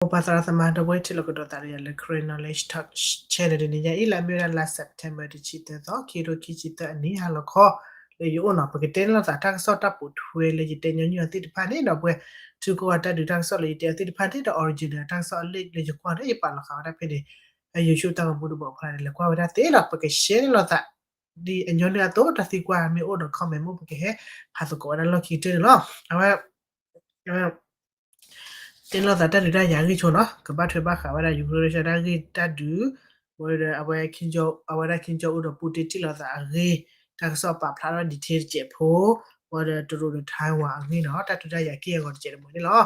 မိၢ်ပၢ်သရၣ်သမါ ဒီပုၢ်ဝဲၢ်ထံလီၢ်ကဒီးသးဒီးယၤလၢ Karen Knowledge Talk Channel တနံၤညါအံၤ လၢအမ့ၢ်ဝဲဒၣ်လါ September တဆံသၢသီ ခံကထိခံဆံသၢအနံၤ ဟါလီၤခီ လၢယအိၣ်နီၤ ပကတဲန့ၢ်လိာ်သးတၢ်ကစီၣ်တၢ်ပိာ်ထွဲလၢယတဲညီနုၢ်အီၤသ့ၣ်တဖၣ်န့ၣ် ဒီပုၢ်ဝဲၢ် ထံကီၢ်အတၢ်ဒုးတၢ်ကစီၣ်လၢယတဲအီၤသ့ၣ်တဖၣ်န့ၣ် ဒီး original တၢ်ကစီၣ်အလံာ်လၢယကွၢ်န့ၣ် ယပာ်လီၤဃာ်ဝဲဒၣ်ဖဲန့ၣ် YouTube တၢ်ဂီၤမူတဘီအဖီလာ်န့ၣ် လဲၤကွၢ်ဝဲဒၣ်သ့လီၤ. ပက share န့ၢ်လိာ်သး ဒ်အညီနုၢ်အသိး တၢ်သံကွၢ်မ့ၢ်အိၣ်ဒီး comment မ့ၢ် ပကဟဲဖးသကိးဝဲဒၣ်လီၢ်ခံကတၢၢ်န့ၣ်လီၤ. အဝဲ တဲန့ၢ်လိာ်သးတၢ်ဒုးတၢ်ယၤအဂ့ၢ်ဆိနီၤ ကဘၣ်ထွဲဘၣ်ဃးဝဲဒၣ် Ukraine Russia တၢ်ဂ့ၢ်တၢ်ဒုး ဝဲဒီးအဝဲ အဝဲဒၣ် Kim Jong Un ဒီး Putin ထံၣ်လိာ်သးအဂ့ၢ် တၢ်ကစီၣ်ပာ်ဖျါထီၣ် detail တစဲးဖိ ဝဲဒီးတရူးဒီး Taiwan အဂ့ၢ်နီၤ တၢ်ဒုးတၢ်ယၤက့ၢ်အဂီၤတစဲးတမှဲၤန့ၣ်လီၤ.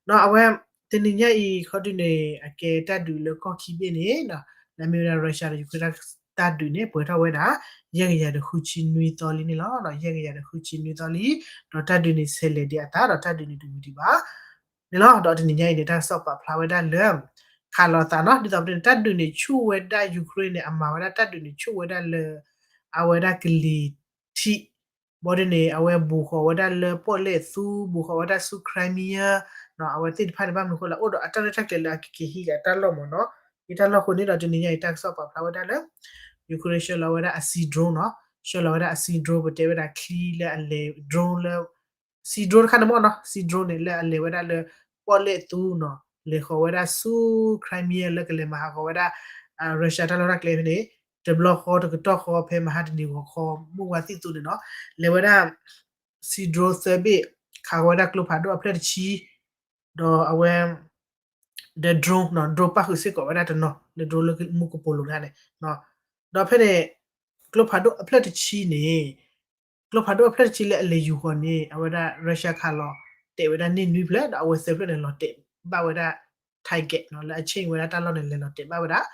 ဒီးအဝဲ တနံၤညါအံၤ ခီဒုးန့ၣ် အကဲတၢ်ဒုးလၢကီၢ်ခံဘ့ၣ်န့ၣ် လၢအမ့ၢ်ဝဲဒၣ် Russia ဒီး Ukraine တၢ်ဒုးန့ၣ် ပှဲၤထီၣ်ဝဲဒၣ် ယဲၢ်ကယၤဒီးဃုဆံနွံသီလံန့ၣ်လီၤ. ယဲၢ်ကယၤဒီးဃုဆံနွံသီလံ ဒီးတၢ်ဒုးန့ၣ် ဆဲးလဲၤဒံးအသး ဒီးတၢ်ဒုးန့ၣ်တဝံၤဒံးဘၣ် န့ၣ်လီၤ. ဒီးတနံၤညါအံၤန့ၣ် တၢ်ကစီၣ်ပာ်ဖျါဝဲဒၣ်လၢ ခးလိာ်သးနီၤ ဒ်သိးပတဲန့ၣ် တၢ်ဒုးန့ၣ်ဆူၣ်ဝဲဒၣ် Ukraine န့ၣ် အမၤဝဲဒၣ်တၢ်ဒုးန့ၣ်ဆူၣ်ဝဲဒၣ်လၢ အဝဲဒၣ်ကလံၤထံး ဘီဒ်န့ၣ် အဝဲဘူးဃီၤဝဲဒၣ်လၢပီၣ်လဲၣ်သူ ဘူးဃီၤဝဲဒၣ်ဆူ Crimea အဝဲသ့ၣ်တဖၣ်န့ၣ် ဘၣ်မနုၤအဃိလဲၣ် အိၣ်ဒီးအတၢ်ရဲၣ်တၢ်ကျဲၤလၢအကက့ၤဟံးလၢအတၢ်လီၢ်မ့ၢ်နီၤ ယတၢ်လီၢ်အဃိန့ၣ်ဒီး တနံၤညါအံၤ တၢ်ကစီၣ်ပာ်ဖျါဝဲဒၣ်လၢ Ukraine ဆှၢလီၤဝဲဒၣ်အ sea drone နီၤ ဆှၢလီၤဝဲဒၣ်အ sea drone ပတဲဝဲဒၣ်ချံလၢအလဲၤ drone လၢ sea drone တခါန့ၣ်မ့ၢ်နီၤ sea drone န့ၣ် လၢအလဲၤဝဲဒၣ်လၢ ပီၣ်လဲၣ်သူနီၤ လဲၤဃီၤဝဲဒၣ်ဆူ Crimea လၢကလဲၤမၤဟးဂီၤဝဲဒၣ် Russia တၢ်လီၢ်တၢ်ကျဲဖဲန့ၣ် တဘျီဃီတကတီၢ်ဃီဖဲမဟါတနံၤဂီၤခီ မုၢ်ဝါသံၣ်သူန့ၣ်နီၤ လဲၤဝဲဒၣ် sea drone သၢဘ့ၣ် ခးဃီၤဝဲဒၣ်ကျိဖးဒိၣ်အဖျၢၣ်တဆံ ဒီးအဝဲ ဒီး drone နီၤ drone ပၣ်ဃုာ်စ့ၢ်ကီးဝဲဒၣ်တနီၤ လၢ drone လၢမူကပိာ်လိၤတခါန့ၣ် ဒီးဖဲန့ၣ် ကျိဖးဒိၣ်အဖျၢၣ်တဆံန့ၣ် ကျိဖးဒိၣ်အဖျၢၣ်တဆံလၢအလဲၤယူၤဃီၤန့ၣ် အဝဲဒၣ် Russia ခးလီၤတဲာ်ဝဲဒၣ်န့ၢ်နွံဖျၢၣ် ဒီးအဝဲသၢဖျၢၣ်န့ၣ် လီၤတဲာ်ဘၣ်ဝဲဒၣ် target နီၤ လၢအဆ့ၣ်ဝဲဒၣ်တၢ်လီၢ်န့ၣ် လဲၤလီၤတဲာ်ဘၣ်ဝဲဒၣ်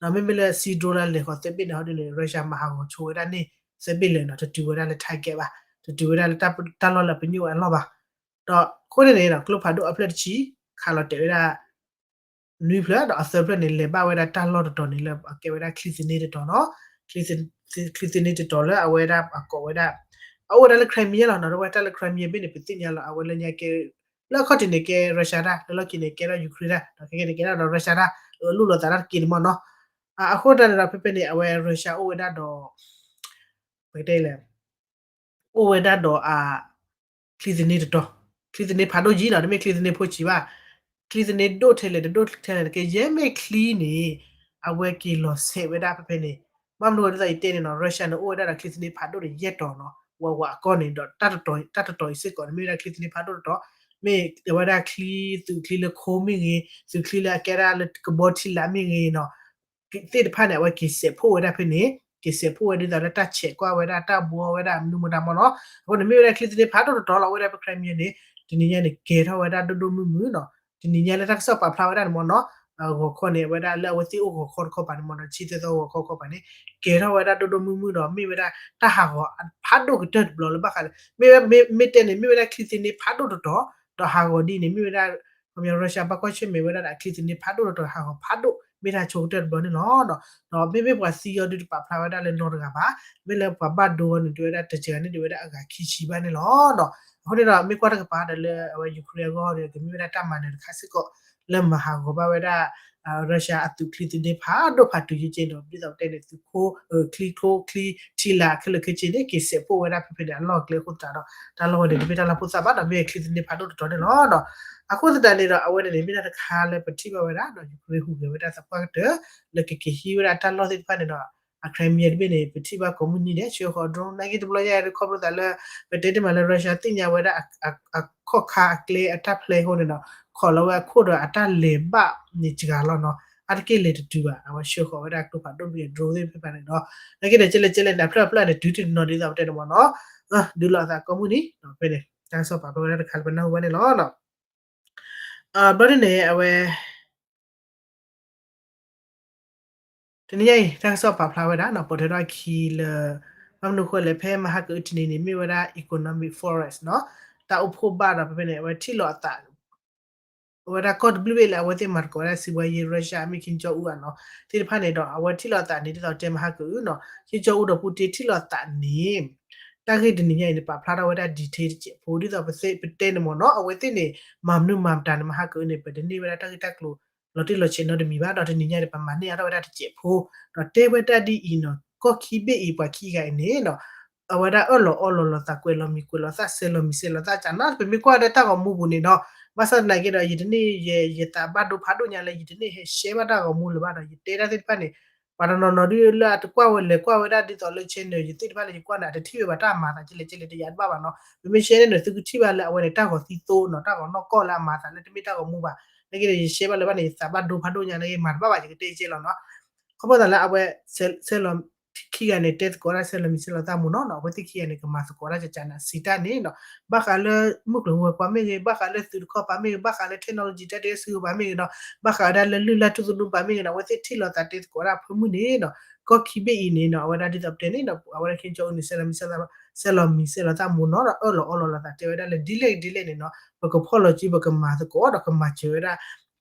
ဒီးမ့မ့ၢ်လၢ sea drone လၢအလဲၤဃီၤသၢဘ့ၣ်န့ၣ် ဟီဒ်န့ၣ် Russia မၤဟးဂီၤဆိဝဲဒၣ်န့ၣ် သၢဘ့ၣ်လၢာ်နီၤ တတုၤဝဲဒၣ်လၢ target ဘၣ် တတုၤဝဲဒၣ်လၢတၢ်လီၢ်လၢအပညိၣ်ဝဲအလီၢ်ဘၣ် ဒီးအဃိန့ၣ်န့ၣ် ကျိဖးဒိၣ်အဖျၢၣ်တဆံ ခးလီၤတဲာ်ဝဲဒၣ် နွံဖျၢၣ် ဒီးအသၢဖျၢၣ်န့ၣ် လဲၤဘၣ်ဝဲဒၣ်တၢ်လီၢ်တတီၤန့ၣ် လၢအကဲဝဲဒၣ်ချံသန့တတီၤနီၤ ချံသန့တတီၤလၢအဝဲဒၣ်အကိးဝဲဒၣ် အအိၣ်ဝဲဒၣ်လၢ Crimea လီၤနီၤ ဒီးဝဲတၢ်လၢ Crimea ဘ့ၣ်န့ၣ် ပသ့ၣ်ညါလီၤ အဝဲလၢညါကဲ လၢအခီၣ်ထံးန့ၣ်ကဲ Russia တၢ် လၢလီၢ်ခံန့ၣ်ကဲထီၣ် Ukraine တၢ် ဒီးခဲကဲန့ၣ်ကဲထီၣ်ဒီး Russia တၢ် အလိၣ်လိာ်သးတၢ်တက့ၢ်န့ၣ်မ့ၢ်နီၤ အဃိတၢ်န့ၣ်ဒီးဖဲဖဲန့ၣ် အဝဲ Russia အိၣ်ဝဲဒၣ်ဒီး ပကတဲလဲၣ် အိၣ်ဝဲဒၣ်ဒီးအ ချံသန့တတီၤ ချံသန့ဖးဒိၣ်ယံၤနီၤ တမ့ၢ်ချံသန့ဖိဆံးဘၣ် ချံသန့ဒိၣ်ထဲလဲၣ်တဒိၣ်ထဲလဲၣ်တကဲ ယဲမ့ၢ်ချံန့ၣ် အဝဲက့ၤလီၤဆဲးဝဲဒၣ်ဖဲဖဲန့ၣ် ဘၣ်မနုၤဝဲဒ်သိးယတဲန့ၣ်နီၤ Russia န့ၣ် အိၣ်ဝဲဒၣ်ဒီးချံသန့ဖးဒိၣ်ဒီးယဲၢ်တီၤနီၤ ဝးဝးအကီၢ်န့ၣ်ဒီး တၢ်တတီၤအံၤစ့ၢ်ကီးန့ၣ် မ့ၢ်ဝဲဒၣ်ချံသန့ဖးဒိၣ်တတီၤ မ့ၢ်ဝဲဒၣ်ချံ သုးချံလၢခိမ့ၢ်ဂ့ၤ သုးချံလၢအကဲဒၣ်လၢကဘီထံလာ်မ့ၢ်ဂ့ၤနီၤ သ့ၣ်တဖၣ်န့ၣ် အဝဲက့ၤစဲးဖှိၣ်ဝဲဒၣ်ဖဲန့ၣ် က့ၤစဲးဖှိၣ်ဝဲဒ်သိးလၢတၢ်ဆဲးကွၢ်ဝဲဒၣ် တၢ်ဘှီဝဲဒၣ်မနုၤမတၤမ့ၢ်နီၤ အဃိန့ၣ် မ့ၢ်ဝဲဒၣ်ချံသန့ဖးဒိၣ်တတီၤလီၤ အိၣ်ဝဲဒၣ်ဖဲ Crimea န့ၣ် တနံၤညါန့ၣ် ကဲၤထီၣ်ဝဲဒၣ်ဒိၣ်ဒိၣ်မုၢ်မုၢ်နီၤ တနံၤညါလၢတၢ်ကစီၣ်ပာ်ဖျါဝဲဒၣ်န့ၣ်မ့ၢ်နီၤ ဂီၤခီန့ၣ် အဝဲဒၣ်လၢအဝဲသ့ၣ်အိၣ်ဂီၤခီတခီပၤန့ၣ်မ့ၢ်နီၤ ဆံသၢသီဂီၤခီတခီပၤန့ၣ် ကဲၤထီၣ်ဝဲဒၣ်ဒိၣ်ဒိၣ်မုၢ်မုၢ်ဒီး မ့ၢ်ဝဲဒၣ်တၢ်ဟးဂီၤဖးဒိၣ်ကတၢၢ်တဘျီလၢဘၣ်ဃးလၢ မ့ၢ်တဲန့ၣ် မ့ၢ်ဝဲဒၣ်ချံသန့ဖးဒိၣ်တတီၤ ဒီးဟးဂီၤဒ်န့ၣ် မ့ၢ်ဝဲဒၣ် ခီပညီ Russia ဘၣ်ကွၢ်ဆၢၣ်မဲာ်ဝဲဒၣ်ဒီး အချံသန့ဖးဒိၣ်တတီၤ ဟးဂီၤဖးဒိၣ် မ့ၢ်တၢ်ဆိကတၢၢ်တဘျီန့ၣ်လီၤ. ဒီးမ့မ့ၢ်ပှၤသံအီၤဒုးတပာ်ဖျါဝဲဒၣ်လၢနီတဂၤဘၣ်. မ့ၢ်လၢပှၤဘၣ်ဒိအီၤန့ၣ် ဒုးဝဲဒၣ်တစှၤန့ၣ် ဒုးဝဲဒၣ်အဂၤခံဆံဘၣ်န့ၣ်လီၤ. အဃိန့ၣ်ဒီး မ့ၢ်ကွၢ်တကပၤဒီးလၢအဝဲ Ukraine အဂီၢ်ဒီး ကမ့ၢ်ဝဲဒၣ်တၢ်မၤနၢၤတခါစ့ၢ်ကီး လၢမၤဟးဂီၤဘၣ်ဝဲဒၣ် Russia အသုးချံသန့ဖးဒိၣ်ဖးတုၤက့က့န့ၣ်ဒီး ဒ်သိးပတဲန့ၣ် သုးခိ ချံခိ ချံထံလာ်ခဲလၢာ်ခဲဆ့န့ၣ် က့ၤစဲးဖှိၣ်ဝဲဒၣ်ဖဲဖဲန့ၣ် အလီၢ်အကျဲအဃိသတးဒီး တၢ်လီၢ်ဝဲန့ၣ် တမ့ၢ်တၢ်လီၢ်ဖိသၣ်ဘၣ်ဒီး မ့ၢ်ချံသန့ဖးဒိၣ်တတီၤန့ၣ်လီၤ. အဃိသတးန့ၣ်ဒီး အဝဲန့ၣ်န့ၣ် မ့ၢ်တၢ်တခါလၢပထံၣ်ဘၣ်ဝဲဒၣ်ဒီး Ukraine ဟူးဂဲၤဝဲဒၣ်သပှၢ်ကတၢၢ် လၢကက့ၤဟံးဝဲဒၣ်တၢ်လီၢ်သ့ၣ်တဖၣ်န့ၣ်ဒီး အ Crimea တဘ့ၣ်န့ၣ် ပထံၣ်ဘၣ်ကိးမုၢ်နံၤဒဲး ဆှၢဃီၤ drone နာ်က့တဘျီညါ ခီဖျိသးလၢ ပတဲတ့ၢ်မးလၢ Russia သ့ၣ်ညါဝဲဒၣ် အခီၣ်ခါအကျဲအတၢ်ဖျဲအဃိန့ၣ်ဒီး ခိးလီၤဝဲအခိၣ်ဒီးအတၢ်လဲၤဘၣ်န့ၣ်စှၤလီၤနီၤ. အါတက့ၢ်လဲၤတတုၤဘၣ် အဝဲဆှၢဃီၤဝဲဒၣ်ကျိဖးဒိၣ်မ့ၢ်ဂ့ၤ drone သ့ၣ်တဖၣ်န့ၣ်ဒီး နာ်က့ဒီး ကဲလဲၣ်ကဲလဲၣ်န့ၣ် အဖျၢၣ်အဖျၢၣ်န့ၣ် တုၤတနီၤဒ်သိးပတဲန့ၣ်မ့ၢ်နီၤ ဒုးလိာ်အသးကိးမုၢ်နံၤ ဖဲန့ၣ် တၢ်ကစီၣ်ပာ်ဖျါဝဲဒၣ်တခါလၢပနၢ်ဟူဘၣ်န့ၣ်လီၤ. ဘျီဒ်န့ၣ် အဝဲ တနံၤညါအံၤ တၢ်ကစီၣ်ပာ်ဖျါဝဲဒၣ်နီၤ ပိာ်ထွဲထီၣ်အခံလၢ ဘၣ်မနုၤအဃိလဲၣ် ဖဲမဟါကအုတနံၤန့ၣ် မ့ၢ်ဝဲဒၣ် economic forum နီၤ တၢ်အိၣ်ဖှိၣ်ဘၣ်ဒီးဖဲဖဲန့ၣ် အဝဲထံၣ်လိာ်အသး အဝဲဒၣ်ကီၢ်တဘျုးဘ့ၣ်လၢအဝဲသ့ၣ်မၤသကိးဝဲဒၣ်စံးဘှီယ့ Russia အမ့ၢ် Kim Jong Un နီၤ သ့ၣ်တဖၣ်န့ၣ်ဒီး အဝဲထံၣ်လိာ်အသးန့ၣ်ဒ်သိးတဲမဟါကအုနီၤ Kim Jong Un ဒီး Putin ထံၣ်လိာ်အသးန့ၣ် တၢ်ဂ့ၢ်တနံၤညါအံၤန့ၣ် ပာ်ဖျါထီၣ်ဝဲဒၣ် detail တစဲးဖိ ဒ်သိးပသ့ၣ်ပတဲန့ၣ်မ့ၢ်နီၤ အဝဲသ့ၣ်န့ၣ် မၤမနုၤမၤမတၤန့ၣ် မဟါကအုန့ၣ် ပတန့ၢ်ဝဲဒၣ်တၢ်ဂ့ၢ်တၢ်ကျိၤ လီၤတံၢ်လီၤဆဲးနီတမံၤဘၣ် ဒီးတနံၤညါန့ၣ် ပမၤန့ၢ်အါထီၣ်ဝဲဒၣ်တစဲးဖိ ဒီးတဲဝဲဒၣ်ဒ်အံၤနီၤ ကီၢ်ခံဘ့ၣ်အံၤပှၤခံဂၤအံၤန့ၣ်နီၤ အဝဲဒၣ်အၢၣ်လီၤအီလီၤလိာ်သး ကွဲးလီၤမံၤကွဲးလီၤသး ဆဲးလီၤမံၤဆဲးလီၤသးကနီၤ ပမ့ၢ်ကွၢ်လၢတၢ်ဂီၤမူပူၤန့ၣ်နီၤ ဘၣ်ဆၣ်သနာ်က့ဒီး ယတန့ၢ် ယသးဘၣ်ဒိဖးဒိၣ်ညါလၢ ယတန့ၢ်ဟဲရှဲဘၣ်တၢ်ဂီၤမူလၢၤဘၣ်ဒီး ယတဲတၢ်သ့ၣ်တဖၣ်န့ၣ် ပှၤတနီၤနီၤဒ်လၢအတကွၢ်ဝဲလဲၤကွၢ်ဝဲဒၣ်ဒ်သိးလၢ channel ယသ့ၣ်တဖၣ်လၢယကွၢ်န့ၣ် အတထံၣ်ဝဲဘၣ်တၢ်အမၤသးကလဲၣ်ကလဲၣ် တယၤတဘၣ်ဘၣ်နီၤ ပမ့ၢ်ရှဲန့ၣ်န့ၣ် သုကထံၣ်ဘၣ်လၢအဝဲန့ၣ် တၢ်ဂီၤသံသိနီၤ တၢ်ဂီၤနီၢ်ကီၢ်လၢအမၤသးလၢတမ့ၢ်တၢ်ဂီၤမူဘၣ် နာ်က့ဒီး ယရှဲဘၣ်လၢၤဘၣ်န့ၣ် ယသးဘၣ်ဒိဖးဒိၣ်ညါ နာ်က့မၤတဘၣ်ဘၣ် ယကတဲကဲလီၤနီၤ ခီဖျိသးလၢအဝဲ ဆဲးလီၤ ခံဂၤန့ၣ် တဲသကိးတၢ် ဆဲးလီၤမံၤဆဲးလီၤသးမူနီၤ အဝဲသ့ၣ်ခံဂၤန့ၣ် ကမၤသကိးတၢ်ကကးန့ၣ် စံးတၢ်န့ၣ်နီၤ ဘၣ်ဃးလၢ မုၢ်ကျိၤဝဲၤကွာ်မ့ၢ်ဂ့ၤ ဘၣ်ဃးလၢသုးတခီပၤမ့ၢ်ဂ့ၤ ဘၣ်ဃးလၢ technology တၢ်တဲစုကပၤမ့ၢ်ဂ့ၤဒီး ဘၣ်ဃးဝဲဒၣ်လၢလုၢ်လၢ်ထူသနူပၤမ့ၢ်ဂ့ၤဒီး အဝဲသ့ၣ်ထံၣ်လိာ်သးတဲသကိးတၢ်ဖၢမုၢ်န့ၣ်နီၤ ကီၢ်ခံဘ့ၣ်အံၤန့ၣ်နီၤ အဝဲဒၣ်ဒ်သိးပတဲန့ၣ်ဒီး အဝဲဒၣ် Kim Jong Un န့ၣ် ဆဲးလီၤမံၤဆဲးလီၤသးမူနီၤ ဒီးအၢၣ်လီၤအီလီၤလိာ်သးတဲဝဲဒၣ်လၢ ဒ်လဲၣ်ဒ်လဲၣ်န့ၣ်နီၤ ပကဖီၣ်လီၤစု ပကမၤသကိးဒီးကမၤစၢၤဝဲဒၣ်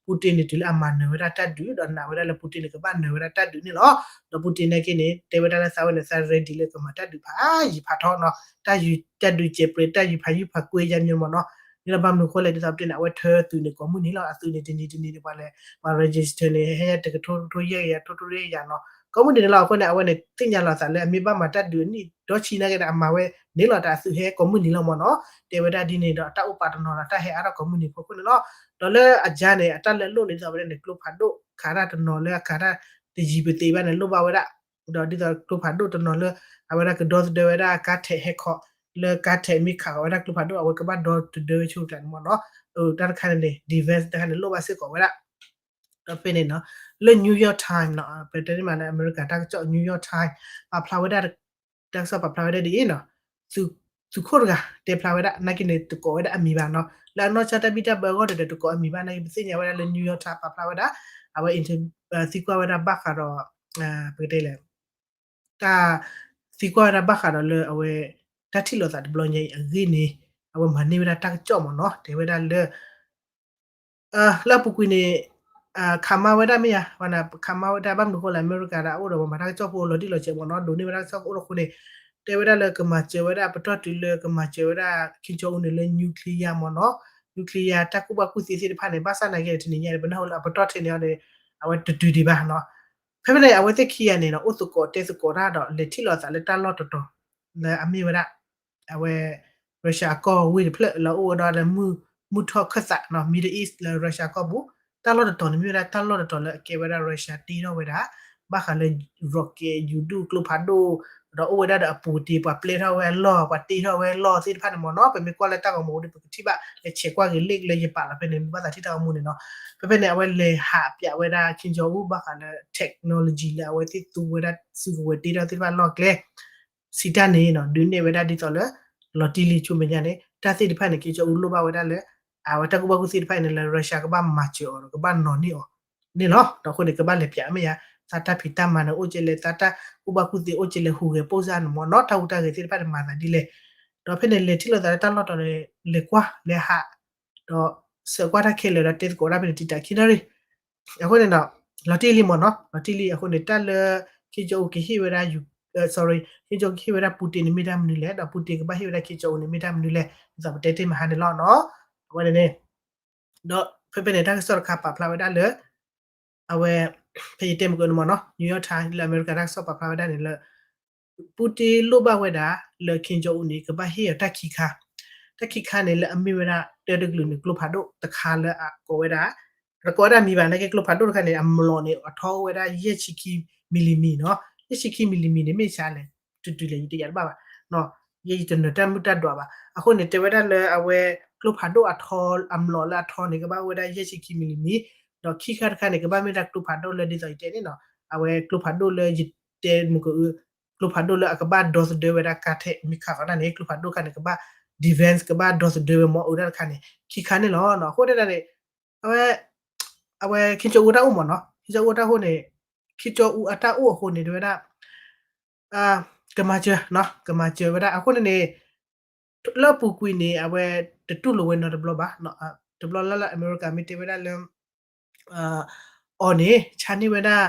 Putin န့ၣ် တုၤလၢအမၤနၢၤဝဲဒၣ်တၢ်ဒုး ဒီးနာ်ဝဲဒၣ်လၢ Putin န့ၣ် ကဘၣ်နၢၤဝဲဒၣ်တၢ်ဒုးန့ၣ်လီၤ. ဒီး Putin နာ်က့န့ၣ် တဲဝဲဒၣ်လၢသးဝဲန့ၣ် သး ready လၢကမၤတၢ်ဒုးဖးယံၤဖးထီနီၤ တၢ်ယုၢ်တၢ်ဒုးစဲးပြဲး တၢ်ယုၢ်ဖးယုၢ်ဖးကွ့ယါမ့ၢ်မ့ၢ်နီၤ န့ၣ်ဒီးဘၣ်မနုၤဃိလဲၣ် ဒ်သိးပတဲန့ၣ် အဝဲထၢသုးန့ၣ် ကိးမုၢ်နံၤလီၤ အသုးန့ၣ် တနံၤတနံၤန့ၣ် ပှၤလဲၤ ပှၤ register န့ၣ် ဟဲယါတကထိကထိယဲၢ်ကယၤ ထိထိယဲၢ်ကယၤနီၤ ကိးမုၢ်နံၤန့ၣ်လီၤ အဃိန့ၣ် အဝဲန့ၣ် သ့ၣ်ညါလီၤသးလၢအမ့ၢ်ဘၣ်မၤတၢ်ဒုးအနံၣ်ဒီဆံနာ်က့ဒီး အမၤဝဲန့ၣ်လီၤ တၢ်အသုးဟဲကိးမုၢ်နံၤလီၤမ့ၢ်နီၤ တဲဝဲဒၣ်ဒ်န့ၣ်ဒီး တၢ်အိၣ်ပာ်တနီၤဒီး တၢ်ဟဲအါထီၣ်ကိးမုၢ်နံၤဖီခိၣ်န့ၣ်လီၤ ဒီးလၢအယါန့ၣ် အတၢ်လၢအလိၣ်န့ၣ် ဒ်သိးဝဲဒၣ်န့ၣ် ကျိဖးဒိၣ်ခးတၢ်တနီၤလၢအခးတၢ်တယံၤပသ့ဘၣ်န့ၣ် လိၣ်ဘၣ်ဝဲဒၣ် ဒီးဒ်သိးကျိဖးဒိၣ်တနီၤလၢ အဝဲဒၣ်ကဒီသဒၢဝဲဒၣ်ကါထဲးဟဲခီး လၢကါထဲးမ့ၢ်ခးဃီၤဝဲဒၣ်ကျိဖးဒိၣ် အဝဲကဘၣ်ဒီသဒၢဝဲဆိကျါန့ၣ်မ့ၢ်နီၤ တၢ်တခါန့ၣ်န့ၣ် defense တခါန့ၣ် လိၣ်ဘၣ်စ့ၢ်ကီးဝဲဒၣ် ဒီးဖဲန့ၣ်နီၤ လၢ New York Times နီၤ ပတဲန့ၣ်မးလၢအမဲရကၤတၢ်ကစီၣ် New York Times ပာ်ဖျါဝဲဒၣ် တၢ်ကစီၣ်ပာ်ဖျါဝဲဒၣ်ဒ်အံၤနီၤ သုးခိၣ်တဂၤတဲဖျါဝဲဒၣ် နာ်က့န့ၣ် တကိးဝဲဒၣ်အမံၤဘၣ်နီၤ လၢအနီၢ်ကစၢ်တၢ်ဘံၣ်တၢ်ဘၢအဂီၢ်ဒီး တကိးအမံၤဘၣ် နာ်က့ပသ့ၣ်ညါဝဲဒၣ်လၢ New York Times ပာ်ဖျါဝဲဒၣ် အဝဲ သံကွၢ်ဝဲဒၣ်ဘၣ်ဃးဒီး ပကတဲလဲၣ် တၢ်သံကွၢ်ဝဲဒၣ်ဘၣ်ဃးဒီးလၢအဝဲ တၢ်ထံၣ်လိာ်သးတဘျီညါအံၤအဂ့ၢ်န့ၣ် အဝဲမၤန့ၢ်ဝဲဒၣ်တၢ်ကစီၣ်မ့ၢ်နီၤ တဲဝဲဒၣ်လၢ လၢအပူၤကွံာ်န့ၣ် ခးမါဝဲဒၣ်မ့ၢ်ယါ ခးမါဝဲဒၣ်ဘၣ်မနုၤဃိလဲၣ် အမဲရကၤဒီးအအိၣ်ဒီးပှၤမၤတၢ်ကစီၣ်ဖိလီၤတံၢ်လီၤဆဲးမ့ၢ်နီၤ ဒိးန့ၢ်ဝဲဒၣ်ကစီၣ်ကအိၣ်လီၤအဃိန့ၣ် တဲဝဲဒၣ်လၢကမၤစၢၤဝဲဒၣ်ပတီၢ်တုၤလၢကမၤစၢၤဝဲဒၣ် Kim Jong Un န့ၣ်လၢ nuclear မ့ၢ်နီၤ nuclear တၢ်ကူၣ်ဘၣ်ကူၣ်သ့သ့ၣ်တဖၣ်န့ၣ် ဘၣ်ဆၣ်နာ်က့တနံၤညါန့ၣ် ပနၢ်ဟူလၢအပတီၢ်ထဲန့ၣ်အီၤန့ၣ် အဝဲတတုၤဒံးဘၣ်နီၤ ဖဲဖဲန့ၣ် အဝဲသ့ၣ်ခံဂၤန့ၣ်နီၤ အိၣ်သကိးတဲသကိးတၢ်ဒီး လဲၤထံၣ်လိာ်သးလၢတၢ်လီၢ်တတီၤ လၢအမ့ၢ်ဝဲဒၣ် အဝဲ Russia အကီၢ်ဝ့ၢ်တဖျၢၣ်လၢအိၣ်ဝဲဒၣ်လၢ မုၢ်ထီၣ်ခၢၣ်သးနီၤ Middle East လၢ Russia ကီၢ်ပူၤ တၢ်လီၢ်တတီၤန့ၣ် မ့ၢ်ဝဲဒၣ်တၢ်လီၢ်တတီၤလၢအကဲဝဲဒၣ် Russia တ့ထီၣ်ဝဲဒၣ် ဘၣ်ဃးလၢ rocket ယူၤဒူၣ် ကျိဖးဒိၣ် ဒီးအိၣ်ဝဲဒၣ်ဒီးအပူၤတ့ ပှၤပျဲထီၣ်ဝဲအလီၢ် ပှၤတ့ထီၣ်ဝဲအလီၢ်သ့ၣ်တဖၣ်န့ၣ်မ့ၢ်နီၤ ပမ့ၢ်ကွၢ်လၢတၢ်ဂီၤမူဒီး ပကထံၣ်ဘၣ် လဲၤဆဲးကွၢ်က့ၤ link လၢယပာ်လီၤဖဲန့ၣ် မ့ၢ်ဘၣ်သးထံၣ်တၢ်ဂီၤမူန့ၣ်နီၤ ဖဲဖဲန့ၣ် အဝဲလဲၤဟးပၠးဝဲဒၣ် Kim Jong Un ဘၣ်ဃးလၢ technology လၢအဝဲသ့ၣ်သူဝဲဒၣ်စုကဝဲၤတ့ထီၣ်သ့ၣ်တဖၣ်အလီၢ်အကျဲ စံးတၢ်န့ၣ်နီၤ ဒုးနဲၣ်ဝဲဒၣ်ဒ်သိးလၢ လီၤတံၢ်လံ ဆူမဲာ်ညါန့ၣ် တၢ်သ့ၣ်တဖၣ်န့ၣ် Kim Jong Un လိၣ်ဘၣ်ဝဲဒၣ်လၢ အဝဲတၢ်ကူၣ်ဘၣ်ကူၣ်သ့သ့ၣ်တဖၣ်အံၤန့ၣ်လၢ Russia ကဘၣ်မၤစၢၤအီၤဒီး ကဘၣ်နီၤန့ၢ်အီၤန့ၣ်လီၤ. ဒီးအဃိန့ၣ် ကဘၣ်လဲၤပၠးမ့ၢ်ယါ သးတၢ်ဖံးတၢ်မၤန့ၣ် အိၣ်ကဲလဲၣ် သးတၢ်ကူၣ်ဘၣ်ကူၣ်သ့အိၣ်ကဲလဲၣ် ဟူးဂဲၤပိၢ်စၢ်န့ၣ်မ့ၢ်နီၤ တၢ်ဟူးတၢ်ဂဲၤသ့ၣ်တဖၣ်န့ၣ် မၤသးဒ်လဲၣ်. ဒီးဖဲန့ၣ် လဲၤထံၣ်လိာ်သးလၢတၢ်လီၢ်တီၤန့ၣ် လဲၤကွၢ်လဲၤဟး ဒီးဆှၢကွၢ်တၢ်ခဲလၢာ်ဒီးတဲသကိးတၢ်ဖဲန့ၣ် တံာ်တာ်ခံနၣ်ရံၣ် အဃိန့ၣ်ဒီး လီၤတံၢ်လံမ့ၢ်နီၤ လီၤတံၢ်လံ အဃိန့ၣ် တၢ်လၢ Kim Jong Un ကဟ့ၣ်ဝဲဒၣ် sorry Kim Jong Un ကဟ့ၣ်ဝဲဒၣ် Putin န့ၣ်မ့ၢ်တၢ်မနုၤလဲၣ် ဒီး Putin ကဘၣ်ဟ့ၣ်ဝဲဒၣ် Kim Jong Un န့ၣ်မ့ၢ်တၢ်မနုၤလဲၣ် ဒ်သိးပတဲတ့ၢ်မဟါန့ၣ်လီၤနီၤ အဝဲန့ၣ်န့ၣ် ဒီးဖဲဖဲန့ၣ် တၢ်ကစီၣ်တခါပာ်ဖျါဝဲဒၣ်လၢ အဝဲ ဖဲယတဲမုၢ်ကၢန့ၣ်မ့ၢ်နီၤ New York Times လၢအမဲရကၤတၢ်ကစီၣ်ပာ်ဖျါဝဲဒၣ်န့ၣ်လၢ Putin လိၣ်ဘၣ်ဝဲဒၣ်လၢ Kim Jong Un န့ၣ် ကဘၣ်ဟ့ၣ်အီၤတၢ်ခံခါ တၢ်ခံခါန့ၣ်လၢအမ့ၢ်ဝဲဒၣ် တၢတကလုာ်န့ၣ် ကျိဖးဒိၣ်တခါလၢအကိးဝဲဒၣ် တကိးဝဲဒၣ်မံၤဘၣ် နာ်က့ကျိဖးဒိၣ်တခါန့ၣ် အမျိာ်န့ၣ် အထီအိၣ်ဝဲဒၣ် ယဲၢ်ဆံခံ millimeter နီၤ ယဲၢ်ဆံခံ millimeter န့ၣ် မ့ၢ်ဆါလဲၣ် တုၤတုၤလဲၣ် ယတယၤတဘၣ်ဘၣ် ယဲယတနၢၤတၢ်မုၢ်တၢ်ဒွးဘၣ် အဃိန့ၣ် တဲဝဲဒၣ်လၢအဝဲ ကျိဖးဒိၣ်အထီ အမျိာ်လၢအထီန့ၣ် ကဘၣ်အိၣ်ဝဲဒၣ် ယဲၢ်ဆံခံ millimeter ဒီးခံခါတခါန့ၣ် ကဘၣ်မ့ၢ်ဒၣ်ကျိဖးဒိၣ်လၢဒ်သိးယတဲန့ၣ်နီၤ အဝဲကျိဖးဒိၣ်လၢယတဲမုၢ်ကၢ ကျိဖးဒိၣ်လၢအကဘၣ်ဒီသဒၢဝဲဒၣ်ကါထဲးမ့ၢ်ခးဃီတၢ်န့ၣ် ကျိဖးဒိၣ်တခါန့ၣ် ကဘၣ် defense ကဘၣ်ဒီသဒၢဝဲမ့ၢ်အုးတၢ်တခါန့ၣ် ခံခါန့ၣ်လီၤ. အဃိန့ၣ်န့ၣ် အဝဲ အဝဲ Kim Jong Un တၢ်အိၣ်မ့ၢ်နီၤ Kim Jong Un တၢ်အိၣ်န့ၣ် Kim Jong Un အတၢ်အိၣ်အဃိန့ၣ် တဲဝဲဒၣ် ကမၤစၢၤ ကမၤစၢၤဝဲဒၣ် အဃိန့ၣ်န့ၣ် လၢအပူၤကွံာ်န့ၣ် အဝဲတတူၢ်လိာ်ဝဲနီတဘျီဘၣ် တဘျီလၢ်လၢ် အမဲရကၤမ့ၢ်တဲဝဲဒၣ်လၢ အီၤန့ၣ် ဆါန့ၢ်ဝဲဒၣ်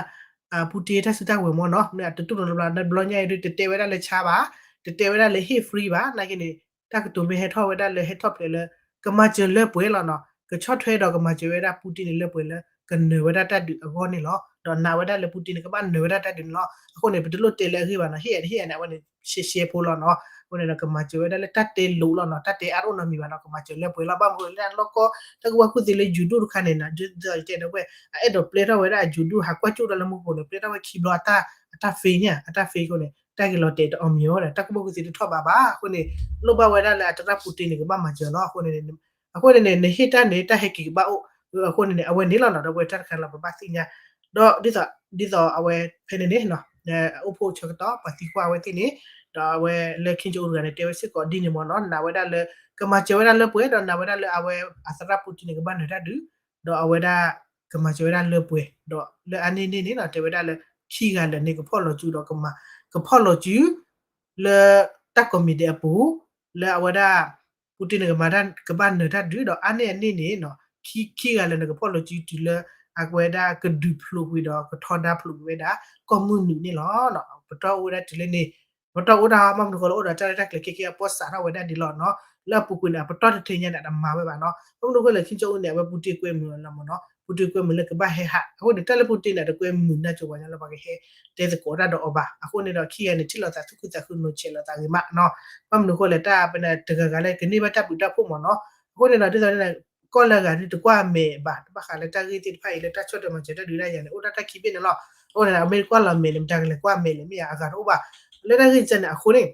Putin တၢ်စုတၢ်ဝဲၤမ့ၢ်နီၤ မ့ၢ်အတတူၢ်လိာ်နီတဘျီ တဘျီညါအံၤဒုး တတဲဝဲဒၣ်လၢဆါဘၣ် တတဲဝဲဒၣ်လၢဟ့ၣ် free ဘၣ် နာ်က့န့ၣ် တၢ်ကတိၤမ့ၢ်ဟဲထီၣ်ဝဲဒၣ်လၢဟဲထီၣ်ဖျဲးလၢ ကမၤစၢၤလၢပှဲၤလီၤနီၤ ကဆီၣ်ထွဲဒီးကမၤစၢၤဝဲဒၣ် Putin န့ၣ်လၢပှဲၤလၢ ကနၢၤဝဲဒၣ်တၢ်ဒုးအဂီၢ်န့ၣ်လီၤ. ဒီးနာ်ဝဲဒၣ်လၢ Putin န့ၣ် ကဘၣ်နၢၤဝဲဒၣ်တၢ်ဒုးန့ၣ်လီၤ. အဃိန့ၣ် ပတလိၣ်တဲလၢအဂ့ၢ်ဘၣ်နီၤ, ဟ့ၣ်အန့ၣ် ဟ့ၣ်အန့ၣ် အဝဲန့ၣ် ရှဲရှဲဖိလီၤနီၤ. အဃိန့ၣ်ဒီး ကမၤစၢၤဝဲဒၣ်လၢတၢ်တဲလိၤလီၤနီၤ, တၢ်တဲအါအိၣ်နီတမံၤဘၣ်နီၤ, ကမၤစၢၤလၢပှဲၤလီၤ. ဘၣ်မနုၤလၢတၢ်လီၢ်ကီ တၢ်ကူၣ်ဘၣ်ကူၣ်သ့လၢ ယူၤဒိၣ်တခါန့ၣ်နီၤ, ဒ်သိးယတဲဒီးဝဲ အအဲၣ်ဒိးပျဲထီၣ်ဝဲဒၣ်အယူၤဒိၣ် ဟးကွၢ်ကၠိၣ်တၢ်လၢမူခိၣ်န့ၣ် ပျဲထီၣ်ဝဲခံဘျီ အတ၁့ၣ် အတ၁့ၣ်အဃိန့ၣ် တၢ်က့ၤလီၤတဲာ်တအီၣ်မ့ၤဝဲဒီး တၢ်ကူၣ်ဘၣ်ကူၣ်သ့တထီၣ်ဘးဘၣ်. အဃိန့ၣ် လိၣ်ဘၣ်ဝဲဒၣ်လၢအသရၣ် Putin န့ၣ် ကဘၣ်မၤစၢၤလီၤ. အဃိန့ၣ် အဃိန့ၣ်န့ၣ် နဟ့ၣ်တၢ်န့ၣ် တၢ်ဟဲက့ၤကဘၣ်အိၣ်. အဃိန့ၣ်န့ၣ် အဝဲန့ၣ်လီၤနီၤ, ဒီးပဝဲတၢ်တခါလီၤ ပဘၣ်သ့ၣ်ညါ. ဒီးဒ်သိး ဒ်သိးအဝဲဖဲန့ၣ်န့ၣ် အိၣ်ဖှိၣ်ဆၢကတီၢ် ပှၤသံကွၢ်အဝဲသ့ၣ်န့ၣ်, ဒီးအဝဲလၢ Kim Jong Un တဂၤန့ၣ် တဲဝဲစ့ၢ်ကီးဒ်န့ၣ်မ့ၢ်နီၤ, နာ်ဝဲဒၣ်လၢ ကမၤစၢၤဝဲဒၣ်လၢပှဲၤ, ဒီးနာ်ဝဲဒၣ်လၢအဝဲအသရၣ် Putin န့ၣ် ကဘၣ်နၢၤတၢ်ဒုး, ဒီးအဝဲဒၣ် ကမၤစၢၤဝဲဒၣ်လၢပှဲၤ, ဒီးလၢအန့ၢ်န့ၣ်န့ၣ်နီၤ တဲဝဲဒၣ်လၢ ခံဂၤလၢာ်န့ၣ် ကဖီၣ်လီၤစုဒီး ကဖီၣ်လီၤစု လၢတၢ်ကိးမံၤဒဲးအပူၤ လၢအဝဲဒၣ် Putin န့ၣ် ကမၤတၢ် ကဘၣ်နၢၤတၢ်ဒုး ဒီးအါန့ၢ်အန့ၣ်န့ၣ်နီၤ ခံ ခံဂၤလၢာ်န့ၣ် ကဖီၣ်လီၤစုတုၤလၢ အဝဲဒၣ်ကဒုးဖျိးကွံာ်ဒီး ကထီဒါဖျိးကွံာ်ဝဲဒၣ် ကီၢ်မုၢ်နုာ်န့ၣ်လီၤ. ပတီၢ်အိၣ်ဝဲဒၣ်တုၤလၢန့ၣ် ပတီၢ်အိၣ်ဒၣ် ဘၣ်မနုၤဃိလၢအိၣ်ဒီးတၢ်ရဲၣ်တၢ်ကျဲၤခဲကဲအပီၢ်စးထီၣ်ဝဲဒၣ်ဒ်လီၤနီၤ, လၢအပူၤကွံာ်န့ၣ် အပတီၢ်တထံၣ်ညါန့ၣ် အတမၤဝဲဘၣ်နီၤ. ဘၣ်မနုၤဃိလၢ Kim Jong Un န့ၣ် အဝဲ Putin ကွဲမုာ်လီၤမ့ၢ်နီၤ, Putin ကွဲမုာ်လၢကဘၣ်ဟဲဟး, အဃိန့ၣ် တၢ်လၢ Putin န့ၣ် တကွဲမုာ်နၢ်ကၠိဝဲညါလၢပှၤကဟဲတဲသကိးတၢ်ဒီးအီၤဘၣ်. အဃိန့ၣ်ဒီး ခံဂၤန့ၣ် ထံၣ်လိာ်သးသူၣ်ခုသးခု နီၤဆဲးလိာ်သးဂ့ၤမးနီၤ. ဘၣ်မနုၤဃိလဲၣ် တၢ်ပနတဂၤဂၤလၢကန့ၢ်ဘၣ်တၢ်ဘျုးတၢ်ဖှိၣ်မ့ၢ်နီၤ. အဃိန့ၣ်ဒီး ဒ်သိးန့ၣ် ကီၢ်လၢအဂၤဒုးတကွၢ်မဲာ်ဘၣ်, တဘၣ်ဃးလၢတၢ်ဂ့ၢ်သ့ၣ်တဖၣ်အံၤ လၢတၢ်ဆီၣ်တံၢ်မၤစၢၤတၢ်ဒုးတၢ်ယၤန့ၣ် အိၣ်ဒၣ်တၢ်ခံဘ့ၣ်န့ၣ်လီၤ. အဃိန့ၣ် အမ့ၢ်တကွၢ်လီၤမဲာ်န့ၣ် မတၤကလဲၤကွၢ်မဲာ်လဲၣ် မ့ၢ်ဧါ, အဂၤတအိၣ်ဘၣ်. လၢတၢ်ဂ့ၢ်ကဲန့ၣ်အဃိန့ၣ်